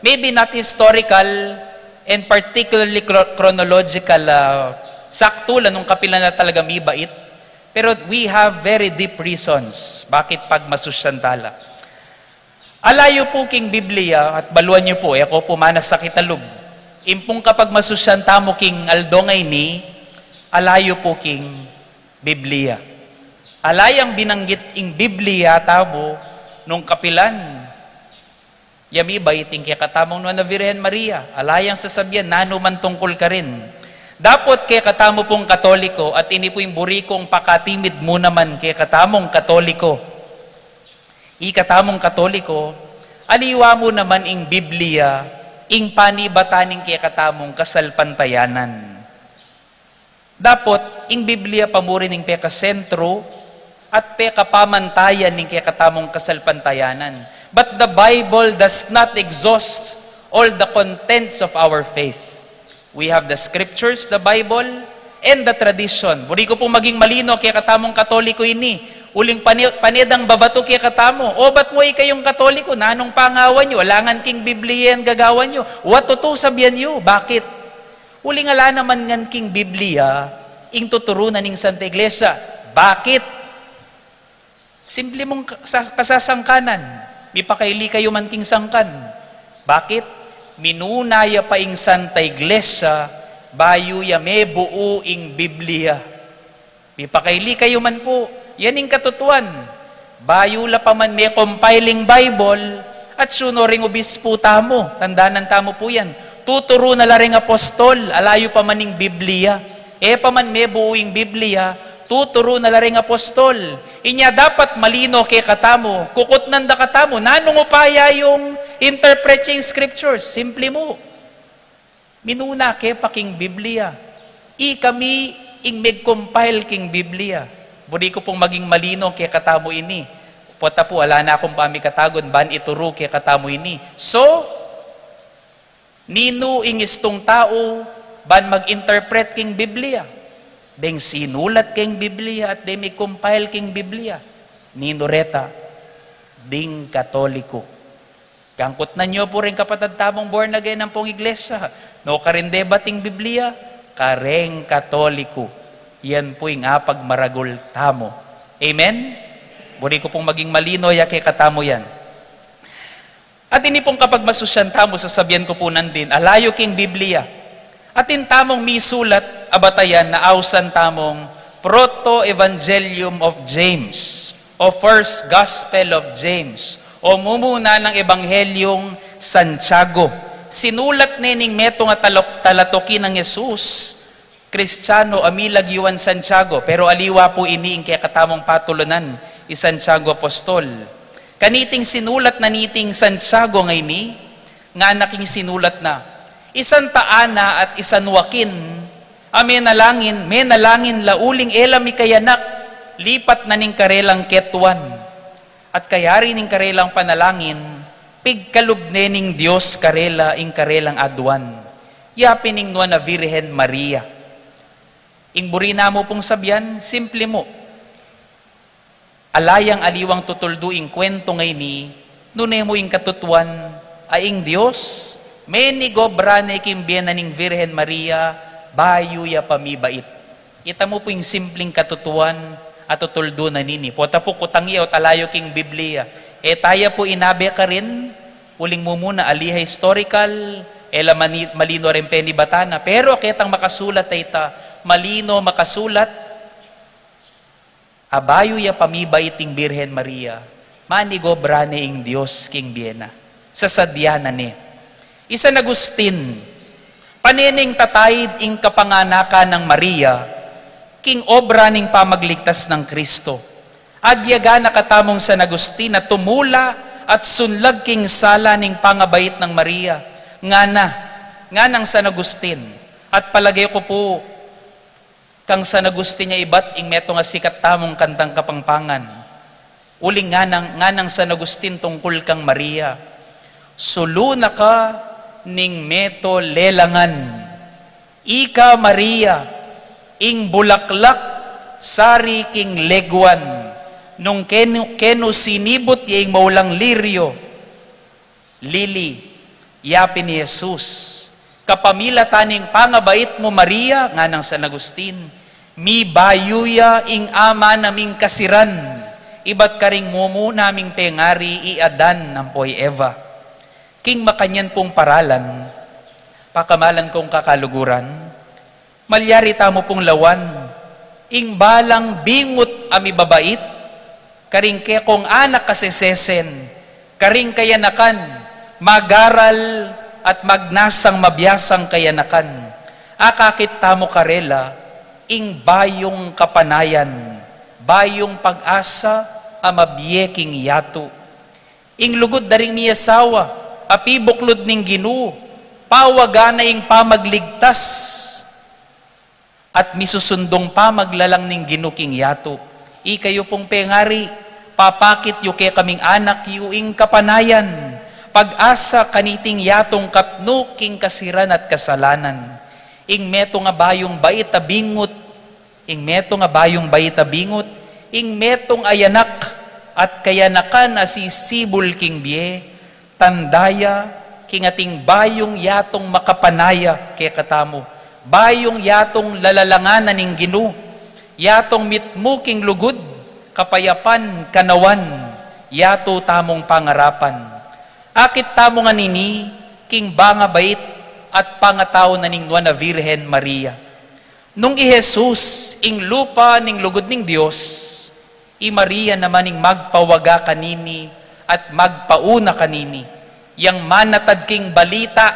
Maybe not historical and particularly chro-, chronological, ah, saktu la nung kapilan na talaga mibait. Pero we have very deep reasons bakit pagmasusyan tala. Ala yu pu king Biblia, at baluan yu pu, e ko pu manasakit a lub. Ing pung kapagmasusyan tamu king aldo ngeni, ala yu pu king Biblia. Ala yang binanggit ing Biblia tamu nung kapilan ya mibait ing kekatamung Nuan a Virgen Maria. Ala yang sasabian nanu man tungkul karin. Dapot kekatamu pung Katoliko, at ini pu ing buri kung pakatimid mu naman kekatamung Katoliko. Ikatamung Katoliko, aliwa mu naman ing Biblia ing panibatan ning kekatamung kasalpantayanan. Dapot, ing Biblia pa mu rin ing pekasentro at pekapamantayan ning kekatamung kasalpantayanan. But the Bible does not exhaust all the contents of our faith. We have the scriptures, the Bible, and the tradition. Buri ku pung maging malino kekatamung Katoliko ini. Uling pane-, pane dang babatu kekatamu, "O, bat mu ikayung Katoliko? Nanung pangawan yu? Alangan king Biblia ing gagawan yu." Wa, tutu, sabian yu. Bakit? Uling ala naman ngan king Biblia ing tuturu na ning Santa Iglesia. Bakit? Simple mung ka-, sa-, kasasangkanan. Mipakaili kayu man king sangkan. Bakit? Minuna ya pa ing Santa Iglesia bayu ya mebuu ing Biblia. Mipakaili kayu man pu, yan ing katutuan. Bayu la pa man me-compile ing Bible, atsu no ring obispu tamu, tandanan tamu pu yan. Tuturu na la ring apostol, ala yu pa man ing Biblia. E pa man mebuu ing Biblia, tuturu na la ring apostol. Inya dapat malino kekatamu, kukutnan da katamu, nanung upaya yung interpret ing scriptures? Simple mu. Minuna ke pa king Biblia. Ikami ing meg-compile king Biblia. Buri ku pung maging malino kekatamu ini. Pota pu, ala na kung pamikatagun ban ituru kekatamu ini. So, ninu ing istung tau ban mag-interpret king Biblia? Deng sinulat king Biblia at deng meg-compile king Biblia. Ninu reta? Ding Katoliko. Kangkutnan yu pu ring kapatad tamung born again ampong iglesia. Nukarin debat ing Biblia? Kareng Katoliko. Yan pu ing apagmaragul tamu. Amen? Buri ku pung maging malino ya kekatamu yan. At ini pung kapagmasusyan tamu, sasabian ku pu nandin, ala yu king Biblia. Atin tamung misulat a batayan na ausan tamung Proto-Evangelium of James, o First Gospel of James, o mumuna nang Ebanghelyung Santiago. Sinulat ne ning metung a talok-, talatuki nang Jesus, Kristiano, a milagyuan Santiago, pero aliwa pu ini ing kekatamung patulunan, i Santiago Apostol. Kaniting sinulat na niting Santiago ngeni, ngana king sinulat na, i Santa Ana at i San Joaquin, a menalangin, menalangin la uling e la mikayanak, lipat na ning karelang ketuan. At kayari ning karelang panalangin, pigkalub ne ning Dios karela ing karelang aduan. Ya pin ing Nuan a Virgen Maria. Ing buri namu pung sabian, simple mu. Ala yang aliwang tutuldu ing kuwentu ngeni, nune mu ing katutuan a ing Dios, menigobra ne king bie na ning Virgen Maria, bayu ya pa mibait. Ita mu pu ing simpling katutuan a tutuldu na nini. Pota pu kutang ya o talayu king Biblia. E taya pu inabe karin, uling mumuna ali ha historical, e la mani-, malino ring penibatan na. Pero ketang makasulat a ita, malino makasulat, a bayu ya pa mibait ing Birhen Maria, manigobra ne ing Dios king bie na. Sasadya na ne. I San Agustin, pane neng tataid ing kapanganakan nang Maria king obra ning pamagligtas nang Kristo. Agyaga na katamung San Agustin a tumula at sunlag king sala ning pangabait nang Maria. Ngana, nganang San Agustin, at palage ku pu, kang San Agustin ya ibat ing metung a sikat tamung kantang Kapampangan. Uling nganang, nganang San Agustin tungkul kang Maria, sulu na ka ning meto lelangan. Ika Maria, ing bulaklak sari king leguan, nung kenu, kenu sinibut ya ing maulang liryo, lili, ya pin i Jesus. Kapamilatan ning pangabait mu, Maria, nganang San Agustin, mibayu ya ing ama naming kasiran, ibat karing mumu naming pengari i Adan ampo i Eva. King makanyan pung paralan, pakamalan kung kakaluguran, malyari tamu pung lawan ing balang bingut a mibabait karing kekong anak kasesesen, karing kayanakan, magaral at magnasang mabiasang kayanakan. Akakit tamu karela ing bayung kapanayan, bayung pag-asa a mabie king yatu. Ing lugud da ring miyasawa a pibuklud ning Ginu, pawagan na ing pamagligtas at misusundung pamaglalang ning Ginu king yatu. Ikayu pung pengari, papakit yu kekaming anak yu ing kapanayan, pag-asa kaniting yatung kapnu king kasiran at kasalanan. Ing metung a bayung bait a bingut, ing metung a bayung bait a bingut, ing metung a anak at kayanakan a sisibul king bie, tanda ya king ating bayung yatung makapanaya kekatamu, bayung yatung lalalanganan ning Ginu, yatung mitmu king lugud, kapayapan, kanawan, yatu tamung pangarapan. Akit tamu ngan ini king banga bait at pangatau na ning Nuan a Virgen Maria. Nung i Jesus ing lupa ning lugud ning Dios, i Maria naman ing magpawaga kanini at magpauna kanini, yang manatad king balita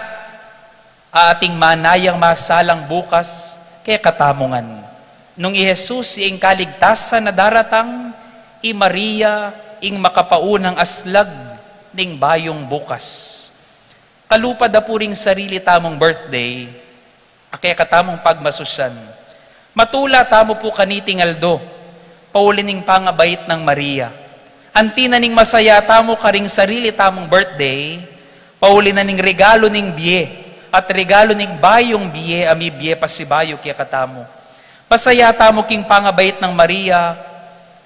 a ating manayang masalang bukas kekatamu ngan. Nung i Jesus ing kaligtasan a daratang, i Maria ing makapaunang aslag ning bayung bukas. Kalupa da pu ring sarili tamung birthday, a kekatamung pagmasusyan, matula tamu pu kaniting aldo, pauli ning pangabait nang Maria. Anti na ning masaya tamu karing sarili tamung birthday, pauli na ning regalu ning bie, at regalu ning bayung bie a mibie pasibayu kekatamu. Masaya tamu king pangabait nang Maria,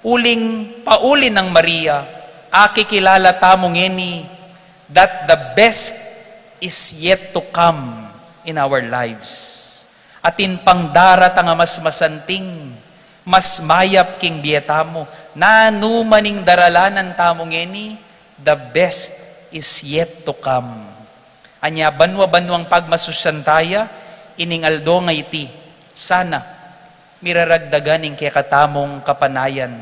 uling pauli nang Maria, akikilala tamu ngeni that the best is yet to come in our lives. Atin pang daratang a mas masanting, mas mayap king bie tamu, nanu man ing daralanan tamu ngeni, the best is yet to come. Anya banua-banuang pagmasusyan taya, ining aldo a iti, sana miraragdagan ing kekatamung kapanayan,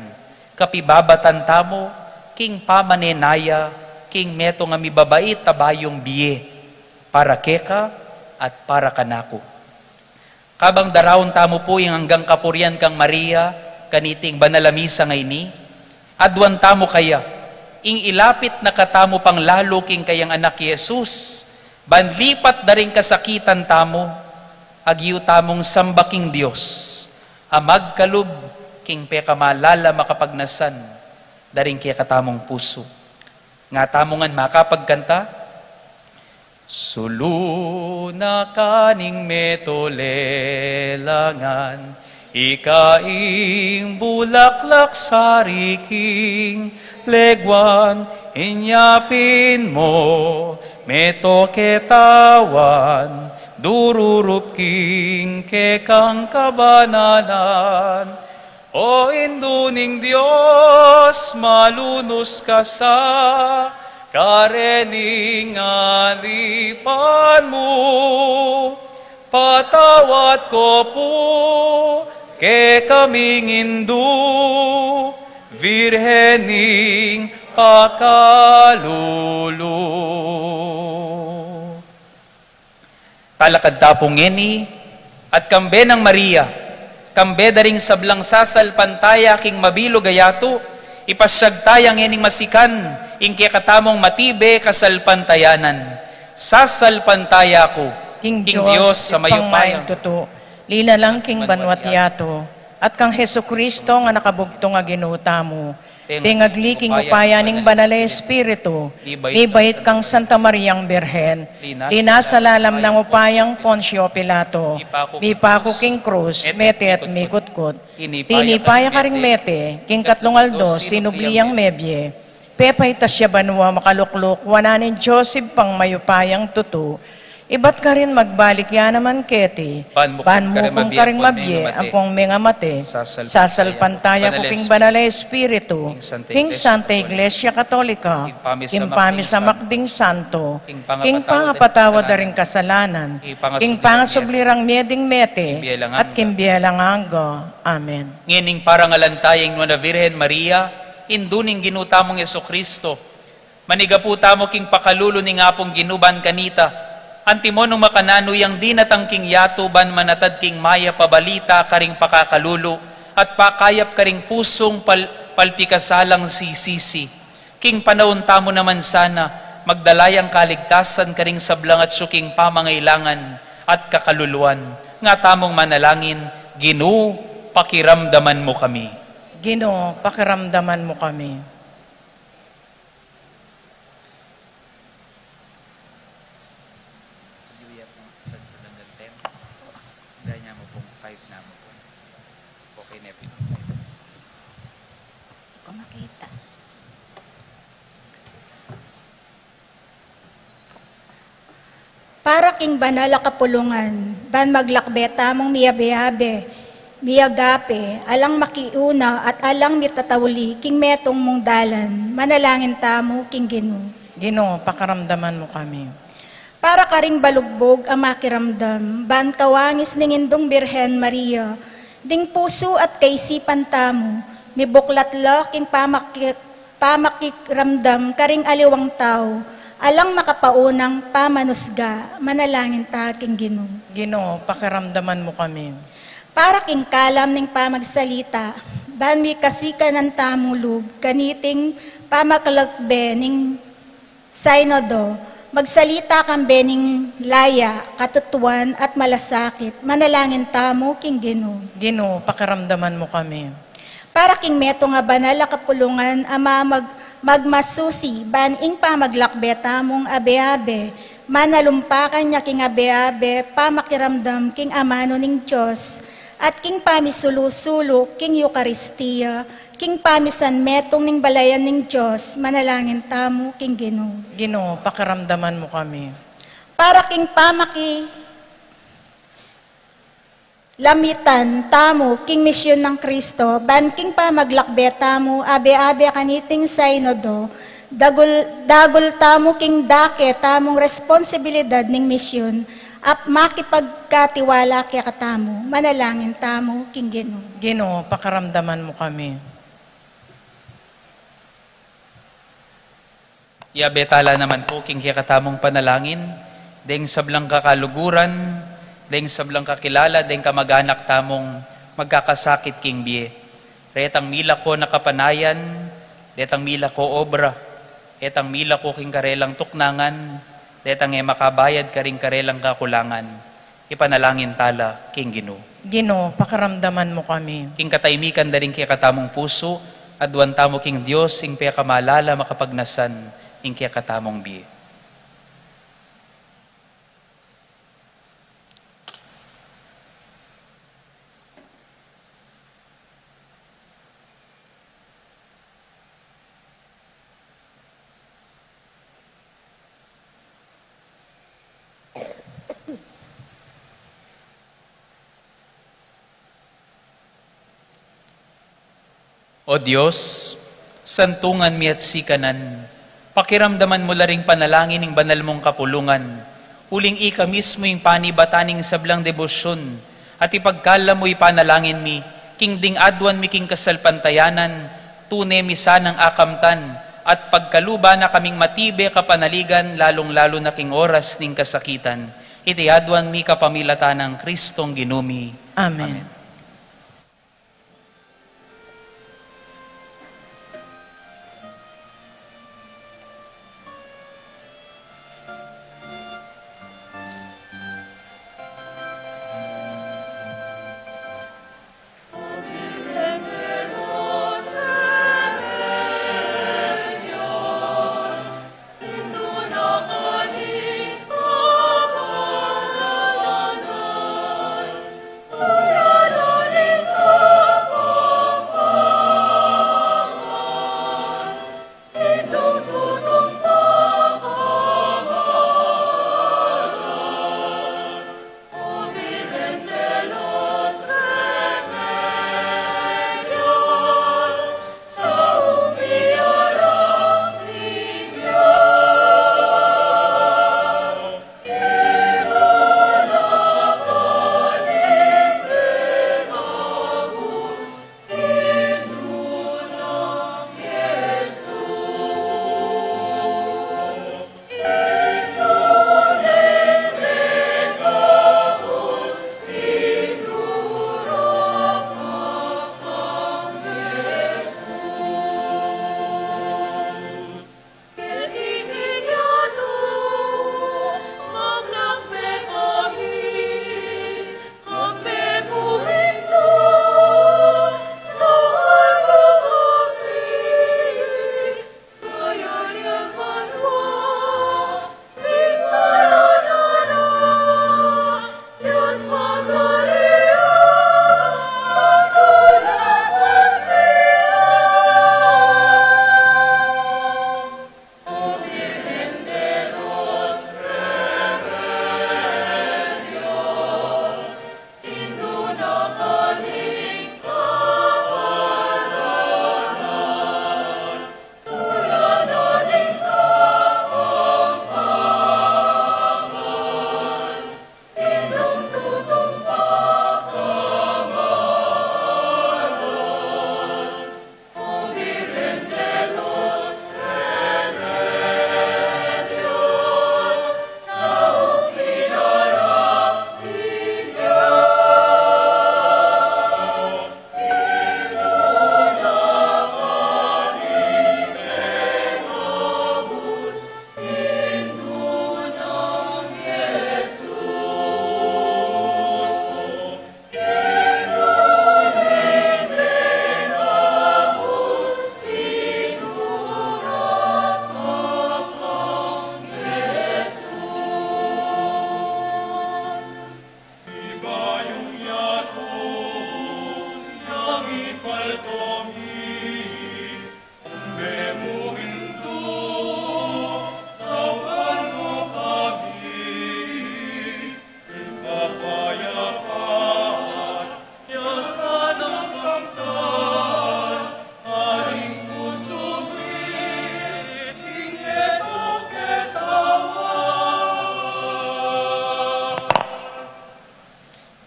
kapibabatan tamu king pamanenaya king metung a mibabait a bayung bie, para keka at para kanaku. Kabang daraun tamu pu ing anggang kapurian kang Maria kaniting banal a misa ngeni, aduan tamu kaya ing ilapit na katamu pang lalu king kayang anak Jesus, ban lipat da ring kasakitan tamu, agyu tamung samba king Dios a magkalub king pekamalala makapagnasan da ring kekatamung pusu. Nga tamu ngan makapagkanta, Sulu na ka ning meto lelangan, ika ing bulaklak sari king leguan, inya pin mo meto ketawan, dururup king kekang kabanalan. O Indu ning Dios, malunus ka sa karening alipan mu. Patawad ko pu kekaming Indu, Virgen ning pakalulu. Talakad ta pu ngeni, at kambe nang Maria, kambe da ring sablang sasalpantaya king mabilug a yatu, ipasyag taya ngening masikan ing kekatamung matibe kasalpantayanan. Sasalpantaya ku king Dios a mayupayang tutu, linalang king banua't yatu, at kang Jesucristo a anak a bugtung a Ginu tamu, pengagli king upaya ning Banal a Espiritu, mibait kang Santa Mariang Birhen, linasa lalam ning upayang Poncio Pilato, mipaku king krus, mete at mikutkut. Tinipa ya karing mete, king katlung aldo sinubli yang mebie. Pepaitas ya banua, makalukluk wanan ning Dios Ibpang mayupayang tutu, ibat karin magbalik ya naman keti, ban mukung karing mabie ampong mengamate. Sasalpantaya ku king Banal a Espiritu, king Santa Iglesia Katolika, king pamisamak ding santo, king pangapatawad da ring kasalanan, king pangasubli rang mie ding mete, at king bie alang angga. Amen. Ngening parangalan taya ing Nuan a Virgen Maria, Indu ning Ginu tamung Jesucristo. Manigapu tamu king pakalulu ning Apung Ginu ban kanita. Antimo nung makananu yang dinatang king yatu ban manatad king mayap a balita karing pakakalulu at pakayap karing pusung pal-, palpikasalang sisisi. King panaun tamu naman sana, magdala yang kaligtasan karing sablang atyu king pamangailangan at kakaluluan. Nga tamung manalangin, Ginu, pakiramdaman mu kami. Ginu, pakiramdaman mu kami. King banal a kapulungan, ban maglakbe tamung miyabe-abe, miyagape, alang makiuna at alang mitatauli king metung mung dalan, manalangin tamu king Ginu. Ginu, pakiramdaman mu kami. Para karing balugbug a makiramdam, ban kawangis ning Indung Birhen Maria, ding pusu at kaisipan tamu, mibuklat la king pamaki-, pamakiramdam karing aliwang tau, alang makapaunang pamanusga, manalangin ta king Ginu. Ginu, pakiramdaman mu kami. Para king kalam ning pamagsalita, ban mikasikanan tamu lub, kaniting pamakalakbe ning Sinodo, magsalita kang bening laya, katutuan at malasakit, manalangin tamu king Ginu. Ginu, pakiramdaman mu kami. Para king metung a banal a kapulungan a mamag-, magmasusi, ban ing pamaglakbe tamung abe-abe, manalumpakan ya king abe-abe, pamakiramdam king amanu ning Dios, at king pamisulu-sulu, king Eukaristia, king pamisan metung ning balayan ning Dios, manalangin tamu king Ginu. Ginu, pakiramdaman mu kami. Para king pamaki-, lamitan tamu king misyon nang Kristo, ban king pamaglakbe tamu, abe-abe kaniting Sinodo, dagul, dagul tamu king dake tamung responsibilidad ning misyon, at makipagkatiwala kekatamu, manalangin tamu king Ginu. Ginu, pakiramdaman mu kami. Iyabe tala naman pu king kekatamung panalangin, deng sablang kakaluguran, deng sablang kakilala, deng kamag-anak tamung magkakasakit king bie. Retang milako na kapanayan, detang milako obra, detang milako king karelang tuknangan, detang e makabayad karing karelang kakulangan. Ipanalangin tala king Ginu. Ginu, pakiramdaman mu kami. King katahimikan da ring kekatamung pusu, aduan tamu king Dios ing pekamalala makapagnasan ning kekatamung bie. O Dios, santungan mi at sikanan, pakiramdaman mu la ring panalangin ning banal mung kapulungan, uling ika mismu ing panibatan ning sablang debosyon, at ipagkalub mu ipanalangin mi, king ding aduan mi king kasalpantayanan, tune mi sanang akamtan, at pagkaluban na kaming matibe kapanaligan, lalung-lalu na king oras ning kasakitan. Iti aduan mi kapamilatan nang Kristong Ginu mi. Amen. Amen.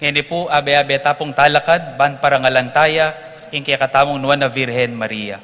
Ngeni pu, abe-abe ta pung talakad, ban parangalan taya ing kekatamung Nuan a Virgen Maria.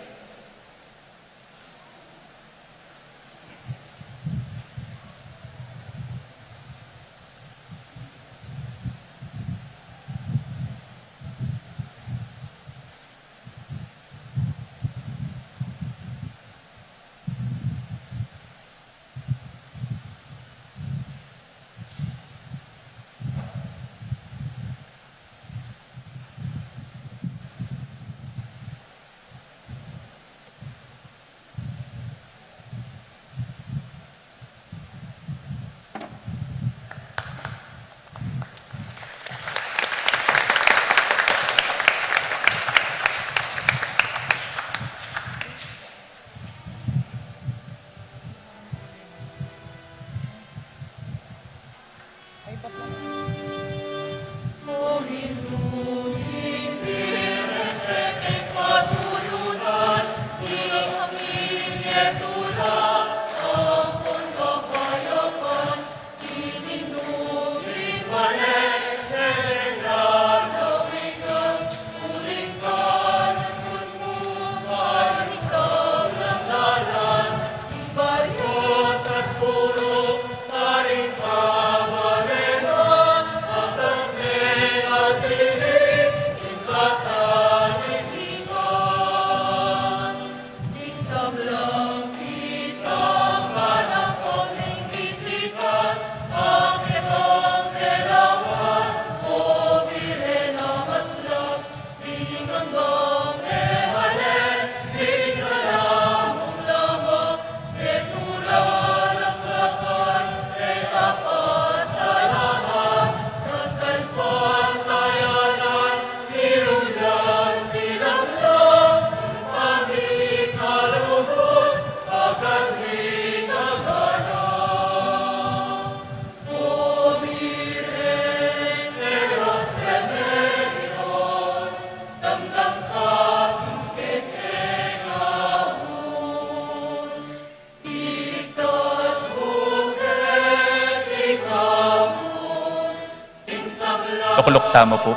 Tukluk tamu pu.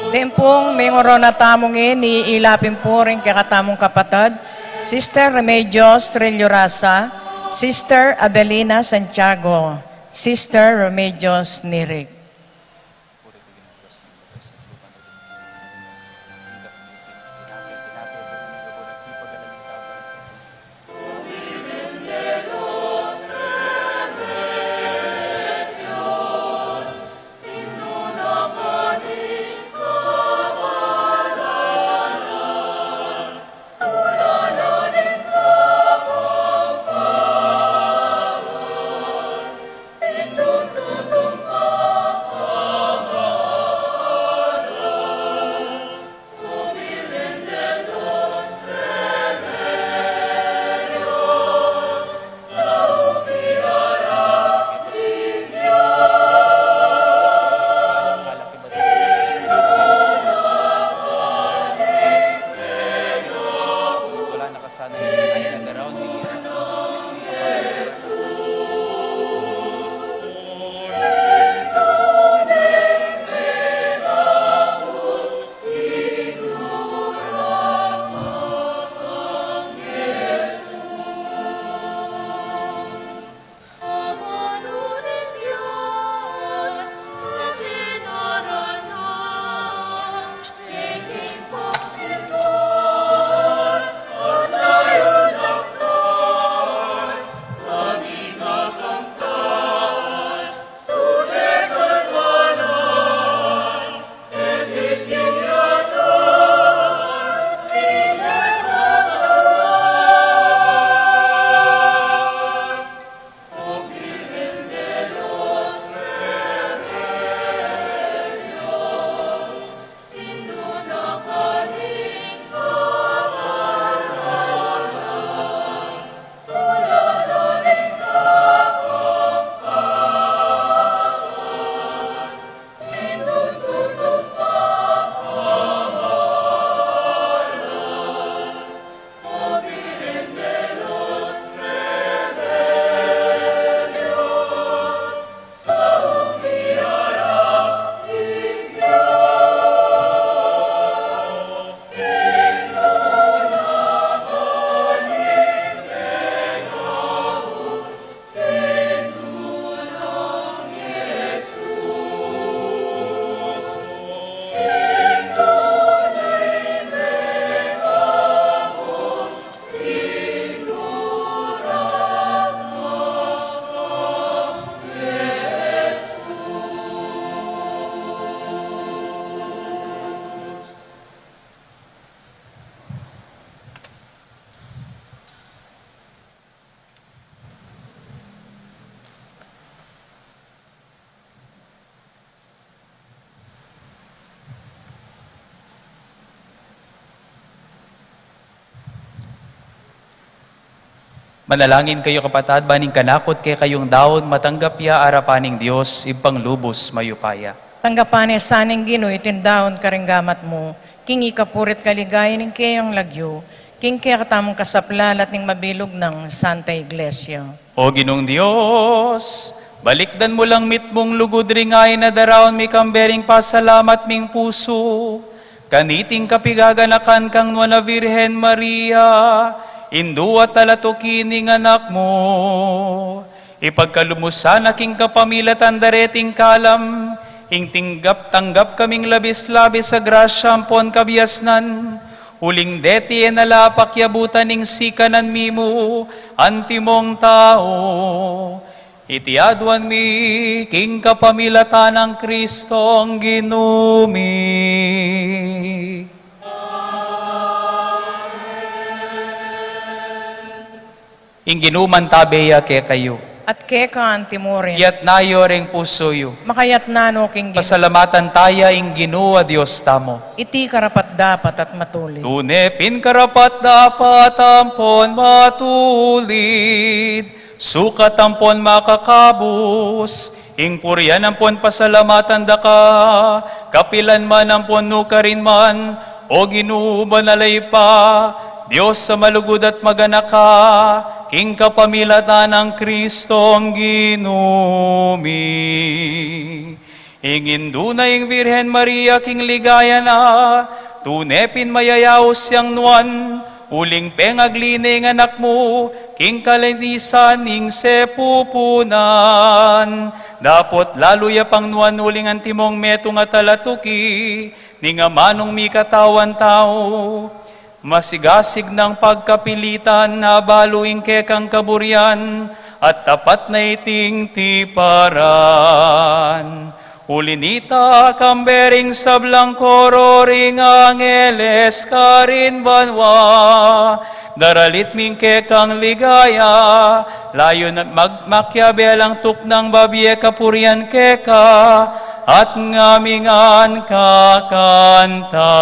Deng pung mengorona tamu ngeni, ila pin pu ring kekatamung kapatad, Sister Remedios Trillo Rasa, Sister Abelina Santiago, Sister Remedios Nirig. Manalangin kayu, kapatad, ban ing kanakung kekayung daun matanggap ya arapan ning Dios, Ibpang lubus mayupaya. Tanggapan na sa ning Ginu iting daun karing gamat mu, king ikapuri't kaligayan ning keyang lagyu, king kekatamung kasaplalan at ning mabilug nang Santa Iglesia. O Ginung Dios, balikdan mu lang mitmung lugud ring ain a daraun mi kambe ring pasalamat ming pusu, kaniting kapigaganakan kang Nuan a Virgen Maria, Indu at Talatuki ning Anak mu. Ipagkalub mu sana king kapamilatan da reting kalam, ing tinggap-tanggap kaming labis-labis a grasya ampon kabiasnan, uling deti e na la pakyabutan ing sikanan mi mu, antimong tau. Iti aduan mi king kapamilatan nang Kristong Ginu mi. Ing Ginu mantabe ya kekayu. At keka antimurin. Iyatas yu ring pusu yu. Makayatas no king Ginu. Pasalamatan taya ing Ginu a Dios tamu. Iti karapat-dapat at matulid. Tune pin karapat-dapat ampon matulid. Sukat ampon makakabus, ing purian ampon pasalamatan da ka, kapilan man ampon nukarin man, O Ginu, banal a Ibpa, Dios a malugud at maganaka, king kapamilatan nang Kristong Ginu mi. Ing Indu na ing Virgen Maria king ligaya na, tune pin mayayaus yang nuan, uling pengagli ne ing Anak mu, king kalinisan ning sepupunan. Dapot lalu ya pang nuan uling antimong metung a talatuki, ning amanung mikatawan tau. Masigasig nang pagkapilitan, abalu ing kekang kaburian, at tapat na iting tiparan. Uli nita, kambe ring sablang koro ring angeles karin banua, daralit mi ing kekang ligaya, layun at mag-, makiabe lang tuknang babie kapurian keka, at ngami ngan kakanta.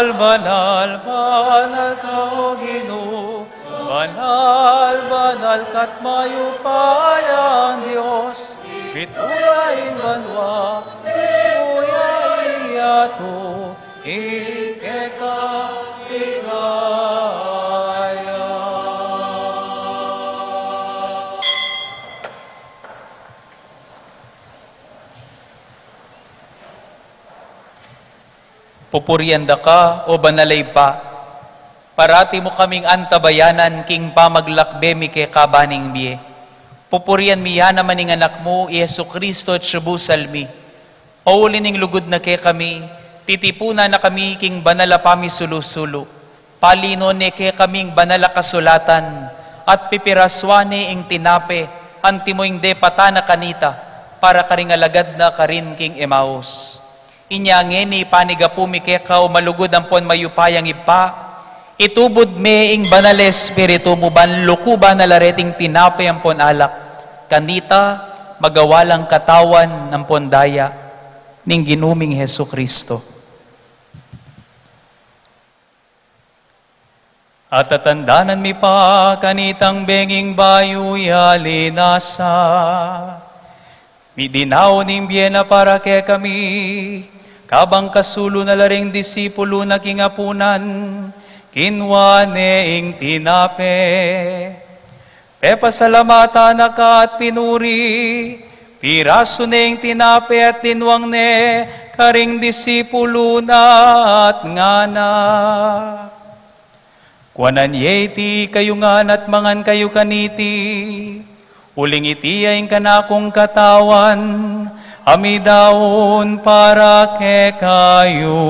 Banal, banal, banal ka, O Ginu, banal, banal ka't mayupayang Dios, mitmu ya ing banua, mitmu ya ing yatu, ing keka ligaya. Pupurian da ka, O banal a Ibpa, parati mu kaming antabayanan king pamaglakbe mi keka ban ning bie. Pupurian mi ya naman ing Anak mu, i Jesucristo, at siyubusal mi. Pauli ning lugud na kekami, Titipunan na kami king banal a pamisulu-sulu. Palinuan ne kekaming banal a kasulatan, at pipirasuan ne ing tinape, antimo ing depatan na kanita, para karing alagad na karin king Emmaus. Inya ngeni panigapu mi keka, o malugud ampon mayupayang Ibpa, itubud me ing Banal a Espiritu mu ban lukuban na la reting tinape ampon alak, kanita magawa lang katawan ampon daya ning Ginu ming Jesucristo. At tatandanan mi pa kanitang benging bayu ya linasa, midinaun ing bie na para kekami, kabang kasulu na la ring disipulu na king apunan, kinua ne ing tinape, pepasalamatan na ka at pinuri, pirasu ne ing tinape at dinwang ne karing disipulu na at ngana: Kuanan ye iti kayu ngan at mangan kayu kaniti, uling iti ya ing kanakung katawan, a midaun para kekayu.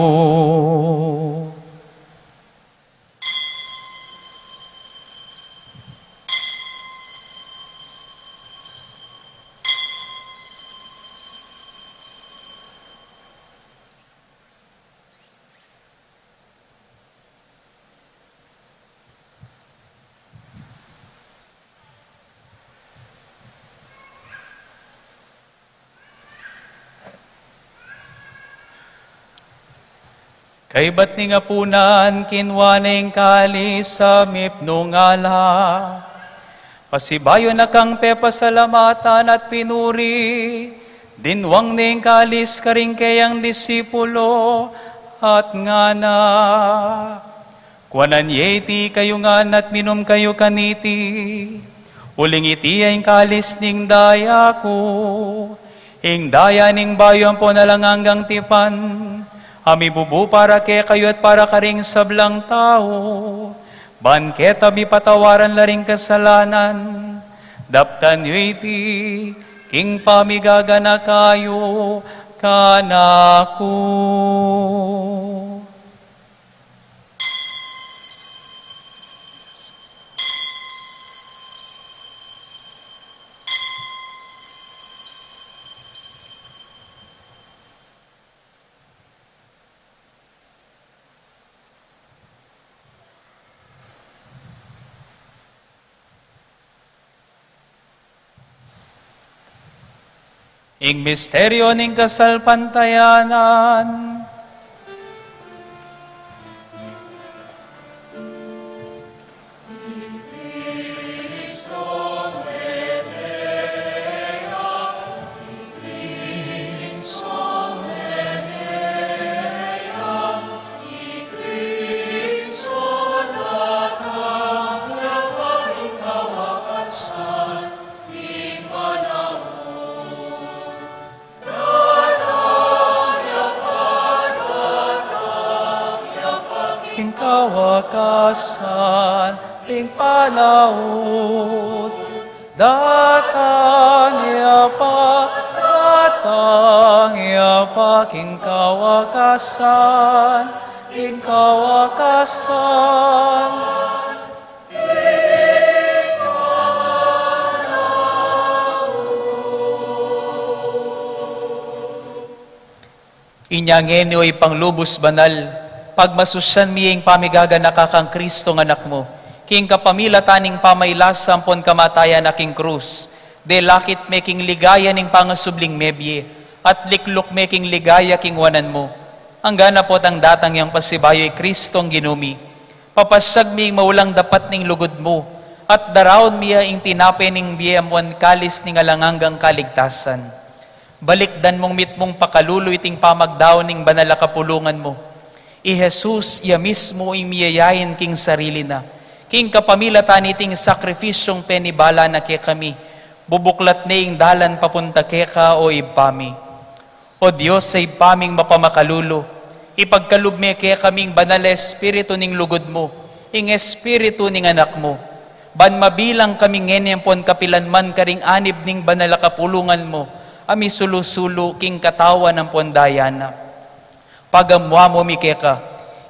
Kaybat ning apunan, kinua ne ing kalis a mipnung ala, pasibayu na kang pepasalamatan at pinuri, dinwang ne ing kalis karing keyang disipulu, at ngana: Kuanan ye iti kayu ngan at minum kayu kaniti, uling iti ya ing kalis ning daya ku, ing daya ning bayu ampon alang anggang tipan, a mibubu para kekayu at para karing sablang tau, ban keta mipatawaran la ring kasalanan. Daptan yu iti king pamigaganaka yu kanaku. Ing misteryu ning kasalpantayanan. King kawakasan ning panaun. Datang ya pa, datang ya pa, king kawakasan, king kawakasan. Inya ngeni, o Ibpang lubus banal, pagmasusyan mi ing pamigaganaka kang Kristong Anak mu, king kapamilatan ning pamailasa ampon kamatayan na king krus, delakit me king ligaya ning pangasubling mebie, at likluk me king ligaya king wanan mu. Anggana potang datang yang pasibayu i Kristong Ginu mi, papasyag mi ing maulang dapat ning lugud mu, at daraun mi ya ing tinape ning bie ampon kalis ning alang anggang kaligtasan. Balikdan mung mitmung pakalulu iting pamagdaun ning banal a kapulungan mu. I Jesus ya mismu ing miyayain king sarili na. King kapamilatan niting sakripisyung penibala na kekami, bubuklat ne ing dalan papunta keka, o Ibpa mi. O Dios a Ibpa ming mapamakalulu, ipagkalub me kekaming banal a Espiritu ning lugud mu, ing Espiritu ning Anak mu, ban mabilang kami ngeni ampon kapilan man karing anib ning banal a kapulungan mu, a misulu-sulu king katawan ampon daya na. Pagamuamu mi keka,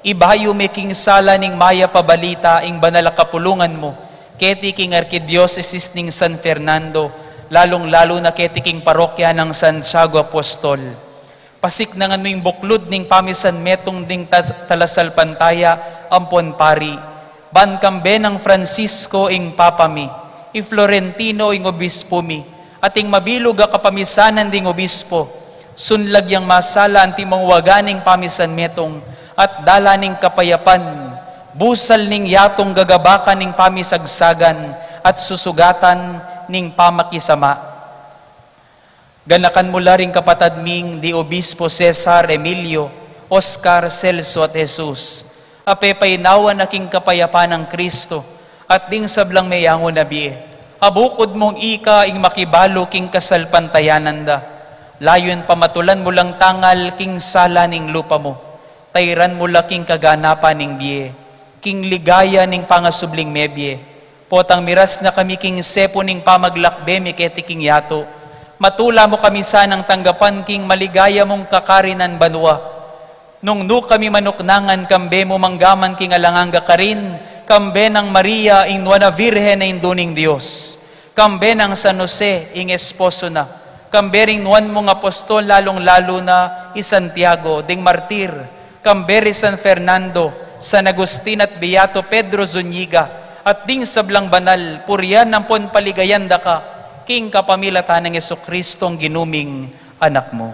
ibayu mi king sala ning mayap a balita ing banal a kapulungan mu, keti king Arkidiosesis ning San Fernando, lalung-lalu na keti king parokya nang Santiago Apostol. Pasiknangan mu ing buklud ning pamisan metung ding ta-, talasalpantaya ampon pari, ban kambe nang Francisco ing Papa mi, i Florentino ing obispo mi, at ing mabilug a kapamisanan ding obispo, sunlag yang masala antimong waga ning pamisan metung, at dala ning kapayapan, busal ning yatung gagabakan ning pamisagsagan, at susugatan ning pamakisama. Ganakan mu la ring kapatad ming di Obispo Cesar Emilio, Oscar, Celso, at Jesus, a pepainawa na king kapayapan nang Kristo, at ding sablang meyangu na bie, a bukud mung ika ing makibalu king kasalpantayanan da. Layun pamatulan mu lang tangal king sala ning lupa mu, tairan mu la king kaganapan ning bie, king ligaya ning pangasubling mebie. Potang miras na kami king sepu ning pamaglakbe mi keti king yatu, matula mu kami sanang tanggapan king maligaya mung kakarinan banua. Nung nu kami manuknangan, kambe mu manggaman king alang angga karin, kambe nang Maria, ing nuan a Virgen a Indu ning Dios, kambe nang San Jose, ing esposo na, kambe ring nuan mung apostol, lalung-lalu na i Santiago, ding martir, kambe ri San Fernando, San Agustin, at Beato Pedro Zuniga, at ding sablang banal, purian ampon paligayan da ka, king kapamilatan nang Jesucristong Ginu ming Anak mu.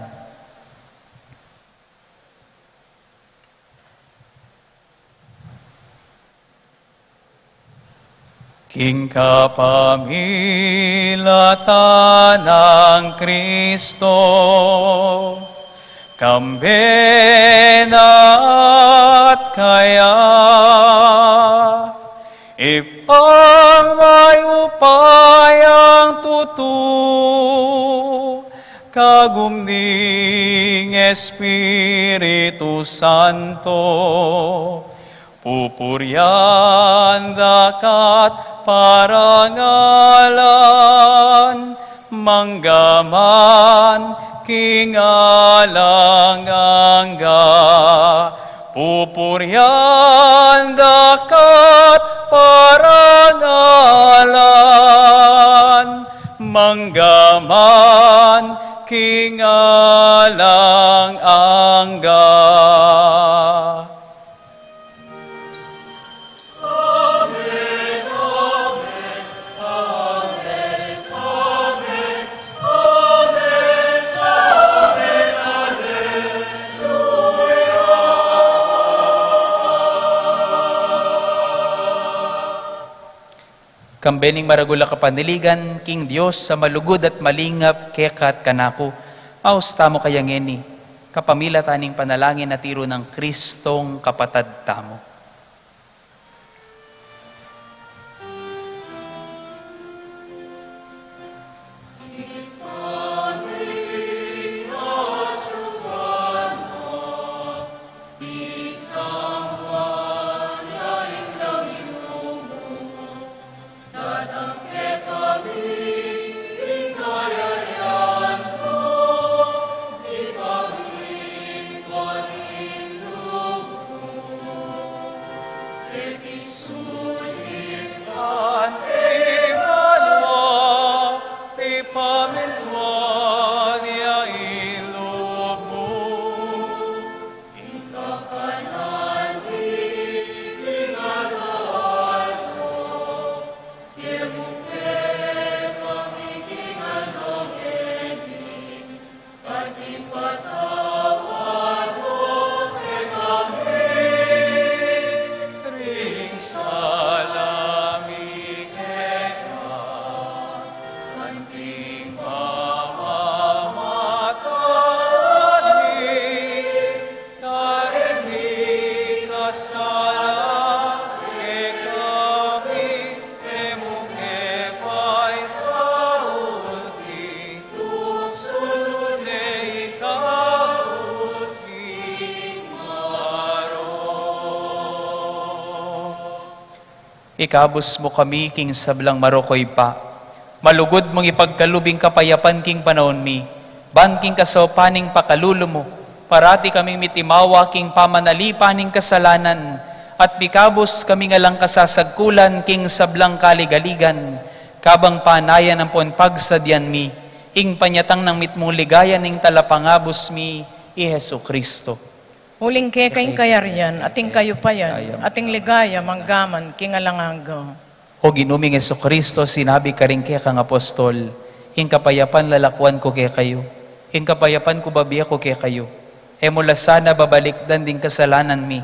King kapamilatan nang Kristo, kambe na at kaya, Ibpang mayupayang tutu, kagum ning Espiritu Santo, pupurian da ka't parangalan, manggaman king alang angga. Pupurian da ka't parangalan, manggaman king alang angga. Kambe ning maragul a kapanaligan king Dios a malugud at malingap keka at kanaku, aus tamu kaya ngeni, kapamilatan ning panalangin a tiru nang Kristong kapatad tamu. Ikabus mu kami king sablang marok, O Ibpa. Malugud mung ipagkalub ing kapayapan king panaun mi, ban king kasaupan ning pakalulu mu, Parati kaming mitimawa king pamanalipan ning kasalanan, at mikabus kaming alang kasasagkulan king sablang kaligaligan, kabang panayan ampon pagsadyan mi ing panyatang nang mitmung ligaya ning Talapangabus mi, i Jesucristo. Uling keka ing kayarian, at ing kayupayan, at ing ligaya manggaman king alang angga. O Ginu ming Jesucristo, sinabi karing kekang apostol, "Ing kapayapan lalakuan ku kekayu, ing kapayapan ku bibie ku kekayu." E mu la sana babalikdan ding kasalanan mi,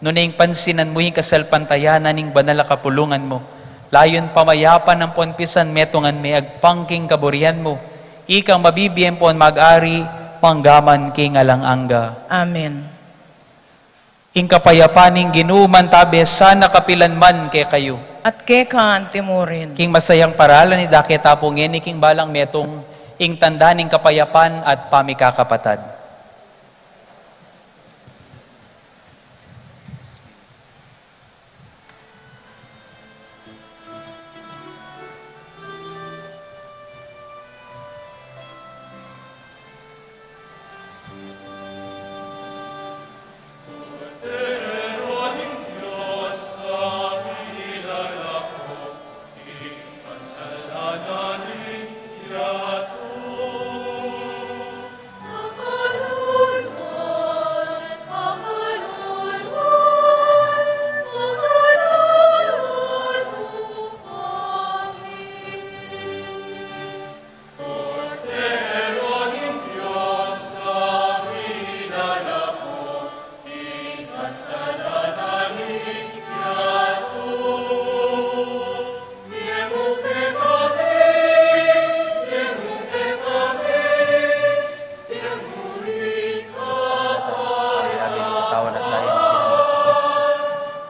nune ing pansinan mu ing kasalpantayanan ning banal a kapulungan mu. Layun pamayapan ampon pisanmetungan me agpang king kaburian mu, ikang mabibie ampon mag-ari manggaman king alang angga. Amen. Ing kapayapan ning Ginu mantabe sana kapilan man kekayu. At keka anti mu rin. King masayang paralan, idake ta pu ngeni king balang metung ing tanda ning kapayapan at pamikakapatad.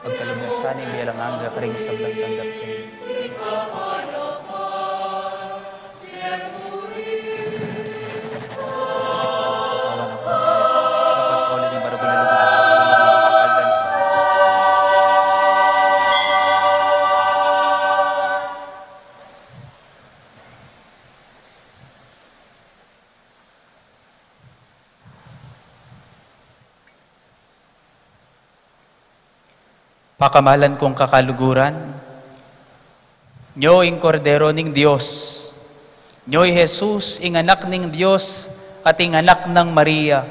Pagkalub na sana ing bie alang angga karing sablang tanggap keni. Pakamalan kung kakaluguran, nyo ing Kordero ning Dios, nyo i Jesus, ing Anak ning Dios at ing Anak nang Maria,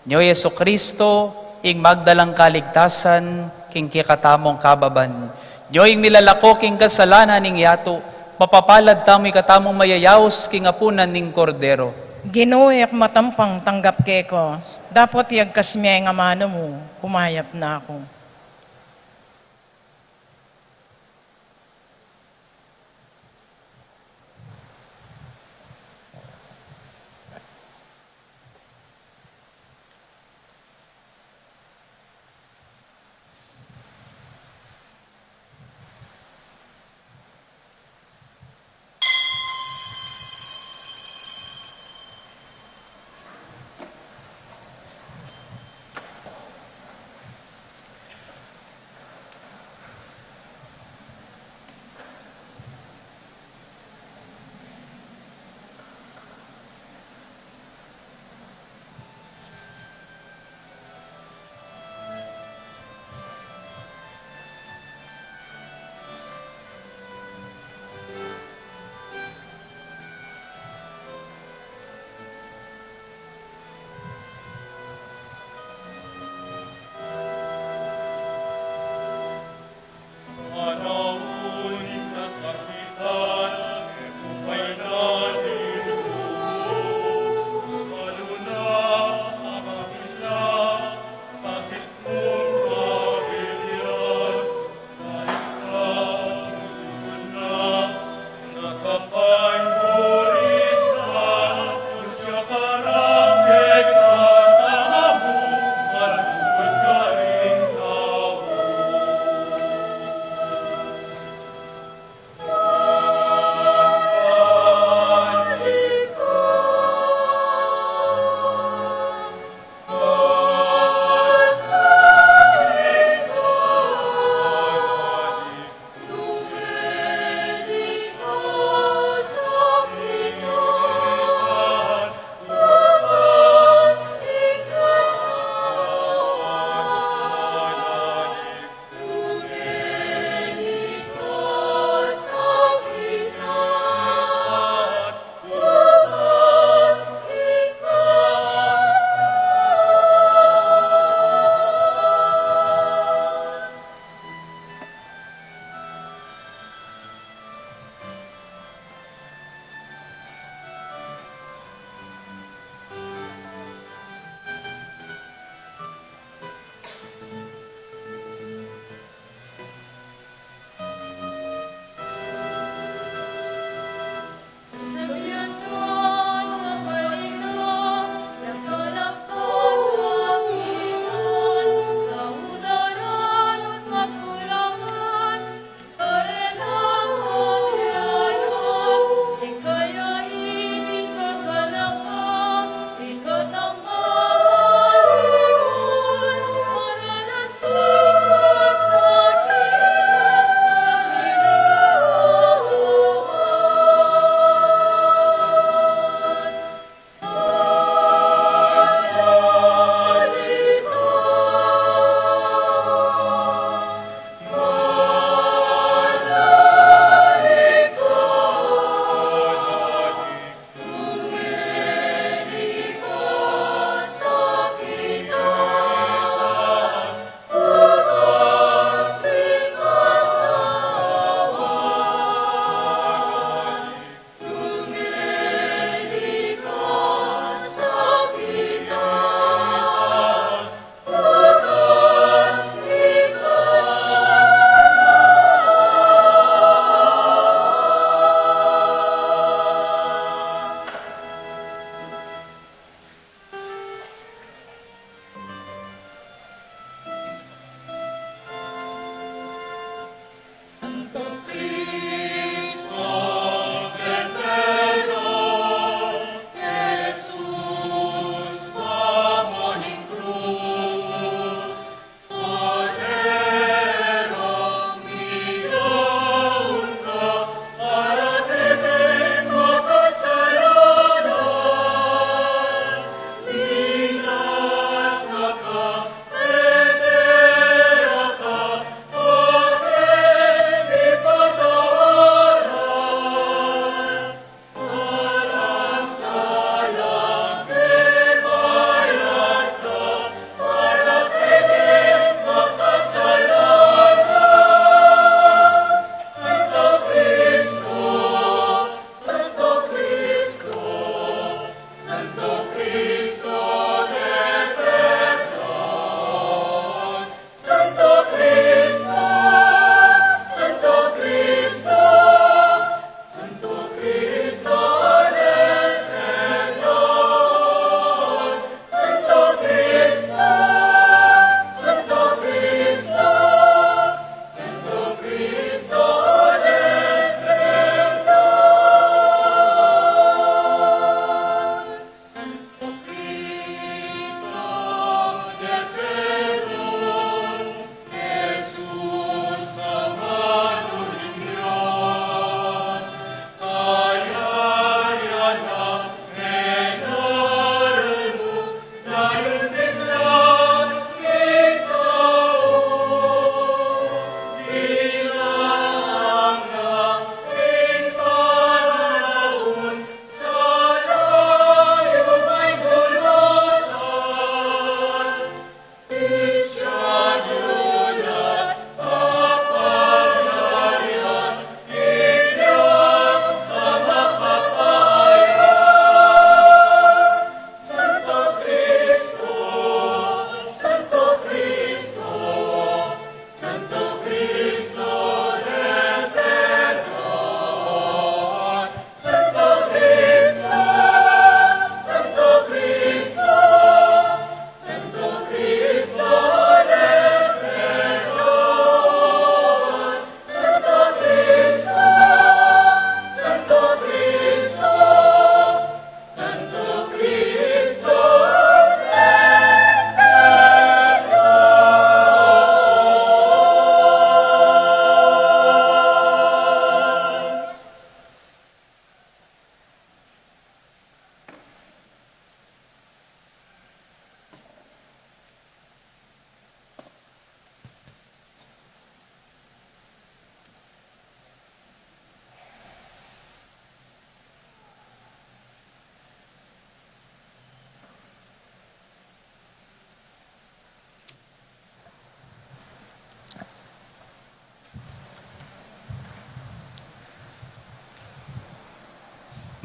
nyo i Jesucristo, ing magdalang kaligtasan king kekatamung kababan, nyo ing milalako king kasalanan ning yatu, mapapalad tamu ing katamung mayayaus king apunan ning Kordero. Ginu, e ku matampang tanggap keka, dapot iyagkas mu ing amanu mu, kumayap na ku.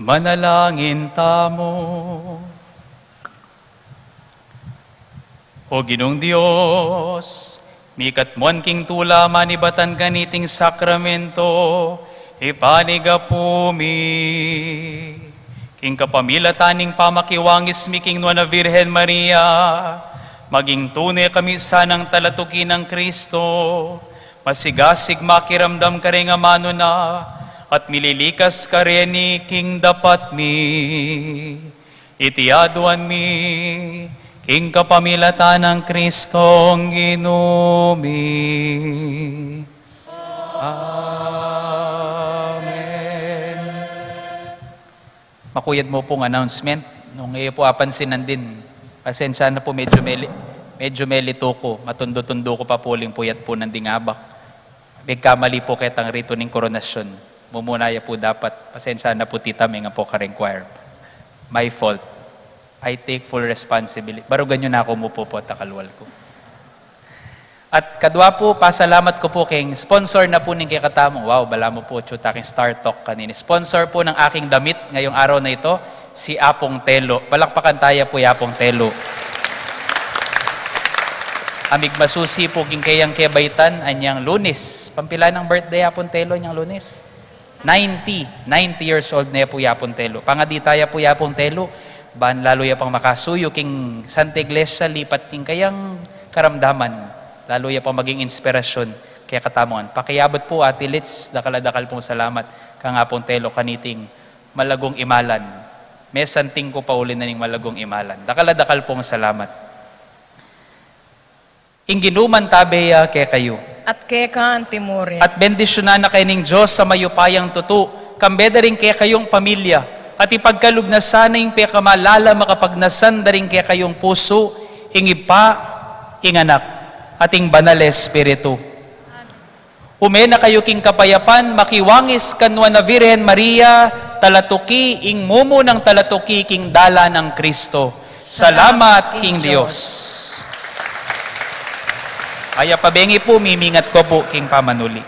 Manalangin tamu. O Ginung Dios, mikatmuan king tula manibatan kaniting sakramento, Ipanigapu mi, king kapamilatan ning pamakiwangis mi king Nuan a Virgen Maria, maging tune kami sanang talatuki nang Kristo, masigasig makiramdam karing amanu na, at mililikas kareni king dapat mi. Iti aduan mi, king kapamilatan nang Kristong Ginu mi. Amen. Makuyad mu pung announcement. Nung e yu pu apansinan din, pasensya na pu, medyo meli-, medyo melito ku. Matundu-tundu ku pa pu uling puyat pu nanding abak. Migkamali pu ketang ritu ning koronasyon. Mumuna ya pu dapat. Pasensya na pu, Tita, menga pu karing choir. My fault. I take full responsibility. Barugan yu na ku mu pu, pu at akalwal ku. At kadwa pu, pasalamat ku pu king sponsor na pu ning kekatamung. Wow, balamu pu, atyu ta king Star Talk kanini. Sponsor pu ng aking damit ngayong araw na ito, si Apung Telo. Palakpakan taya pu i Apung Telo. Amig masusi pu king keyang kebaitan, anyang Lunis. Pampilan nang birthday, Apung Telo, anyang Lunis? Ninety, ninety years old ne pu i Apung Telo. Pangadi taya pu i Apung Telo, ban lalu ya pang makasuyu king Santa Iglesia, lipat king kayang karamdaman, lalu ya pang maging inspirasyon kekatamu ngan. Pakiabut pu, Ate Litz, dakal a dakal pung salamat kang Apung Telo kaniting malagung imalan. Mesanting ku pa uli na ning malagung imalan. Dakal a dakal pung salamat. Ing Ginu mantabe ya kekayu. At keka anti murin. At bendisyunan na kayu ning Dios a mayupayang tutu, kambe da ring kekayung pamilya, at ipagkalub na sana ing pekamalala makapagnasan da ring kekayung pusu, ing Ibpa, ing Anak, at ing Banal a Espiritu. Ume na kayu king kapayapan, makiwangis kan Nuan a Virgen Maria, talatuki, ing mumunang talatuki king dalan nang Kristo. Salamat king Dios. Aya pa bengi pu, mimingat ko pu king pamanuli.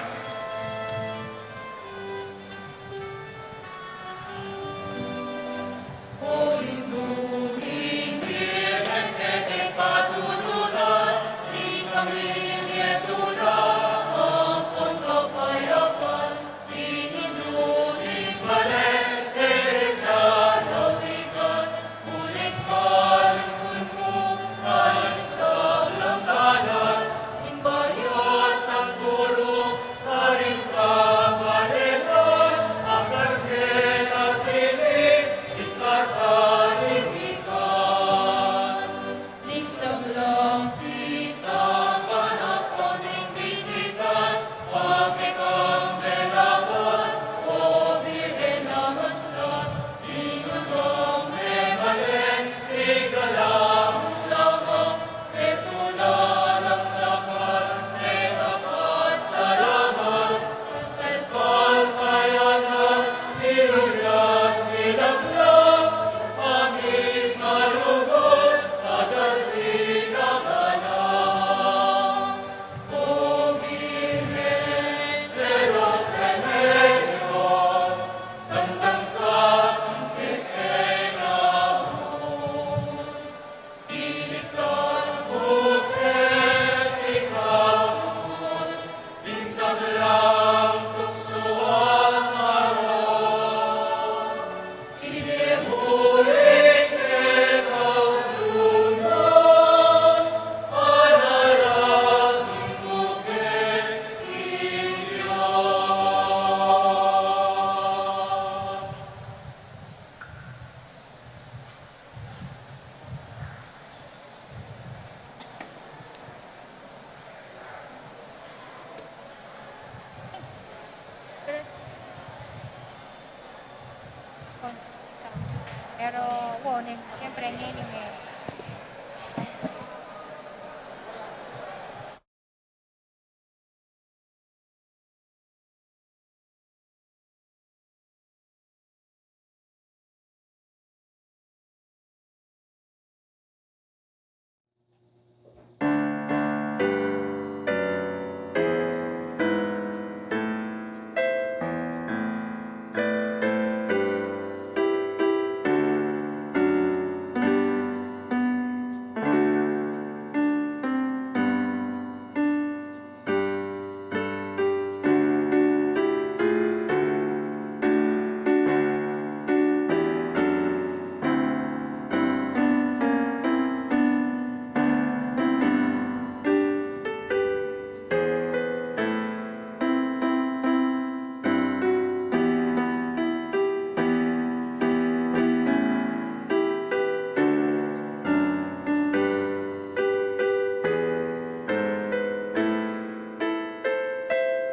Pero, wo, ning, siyempre, ngeni, eh,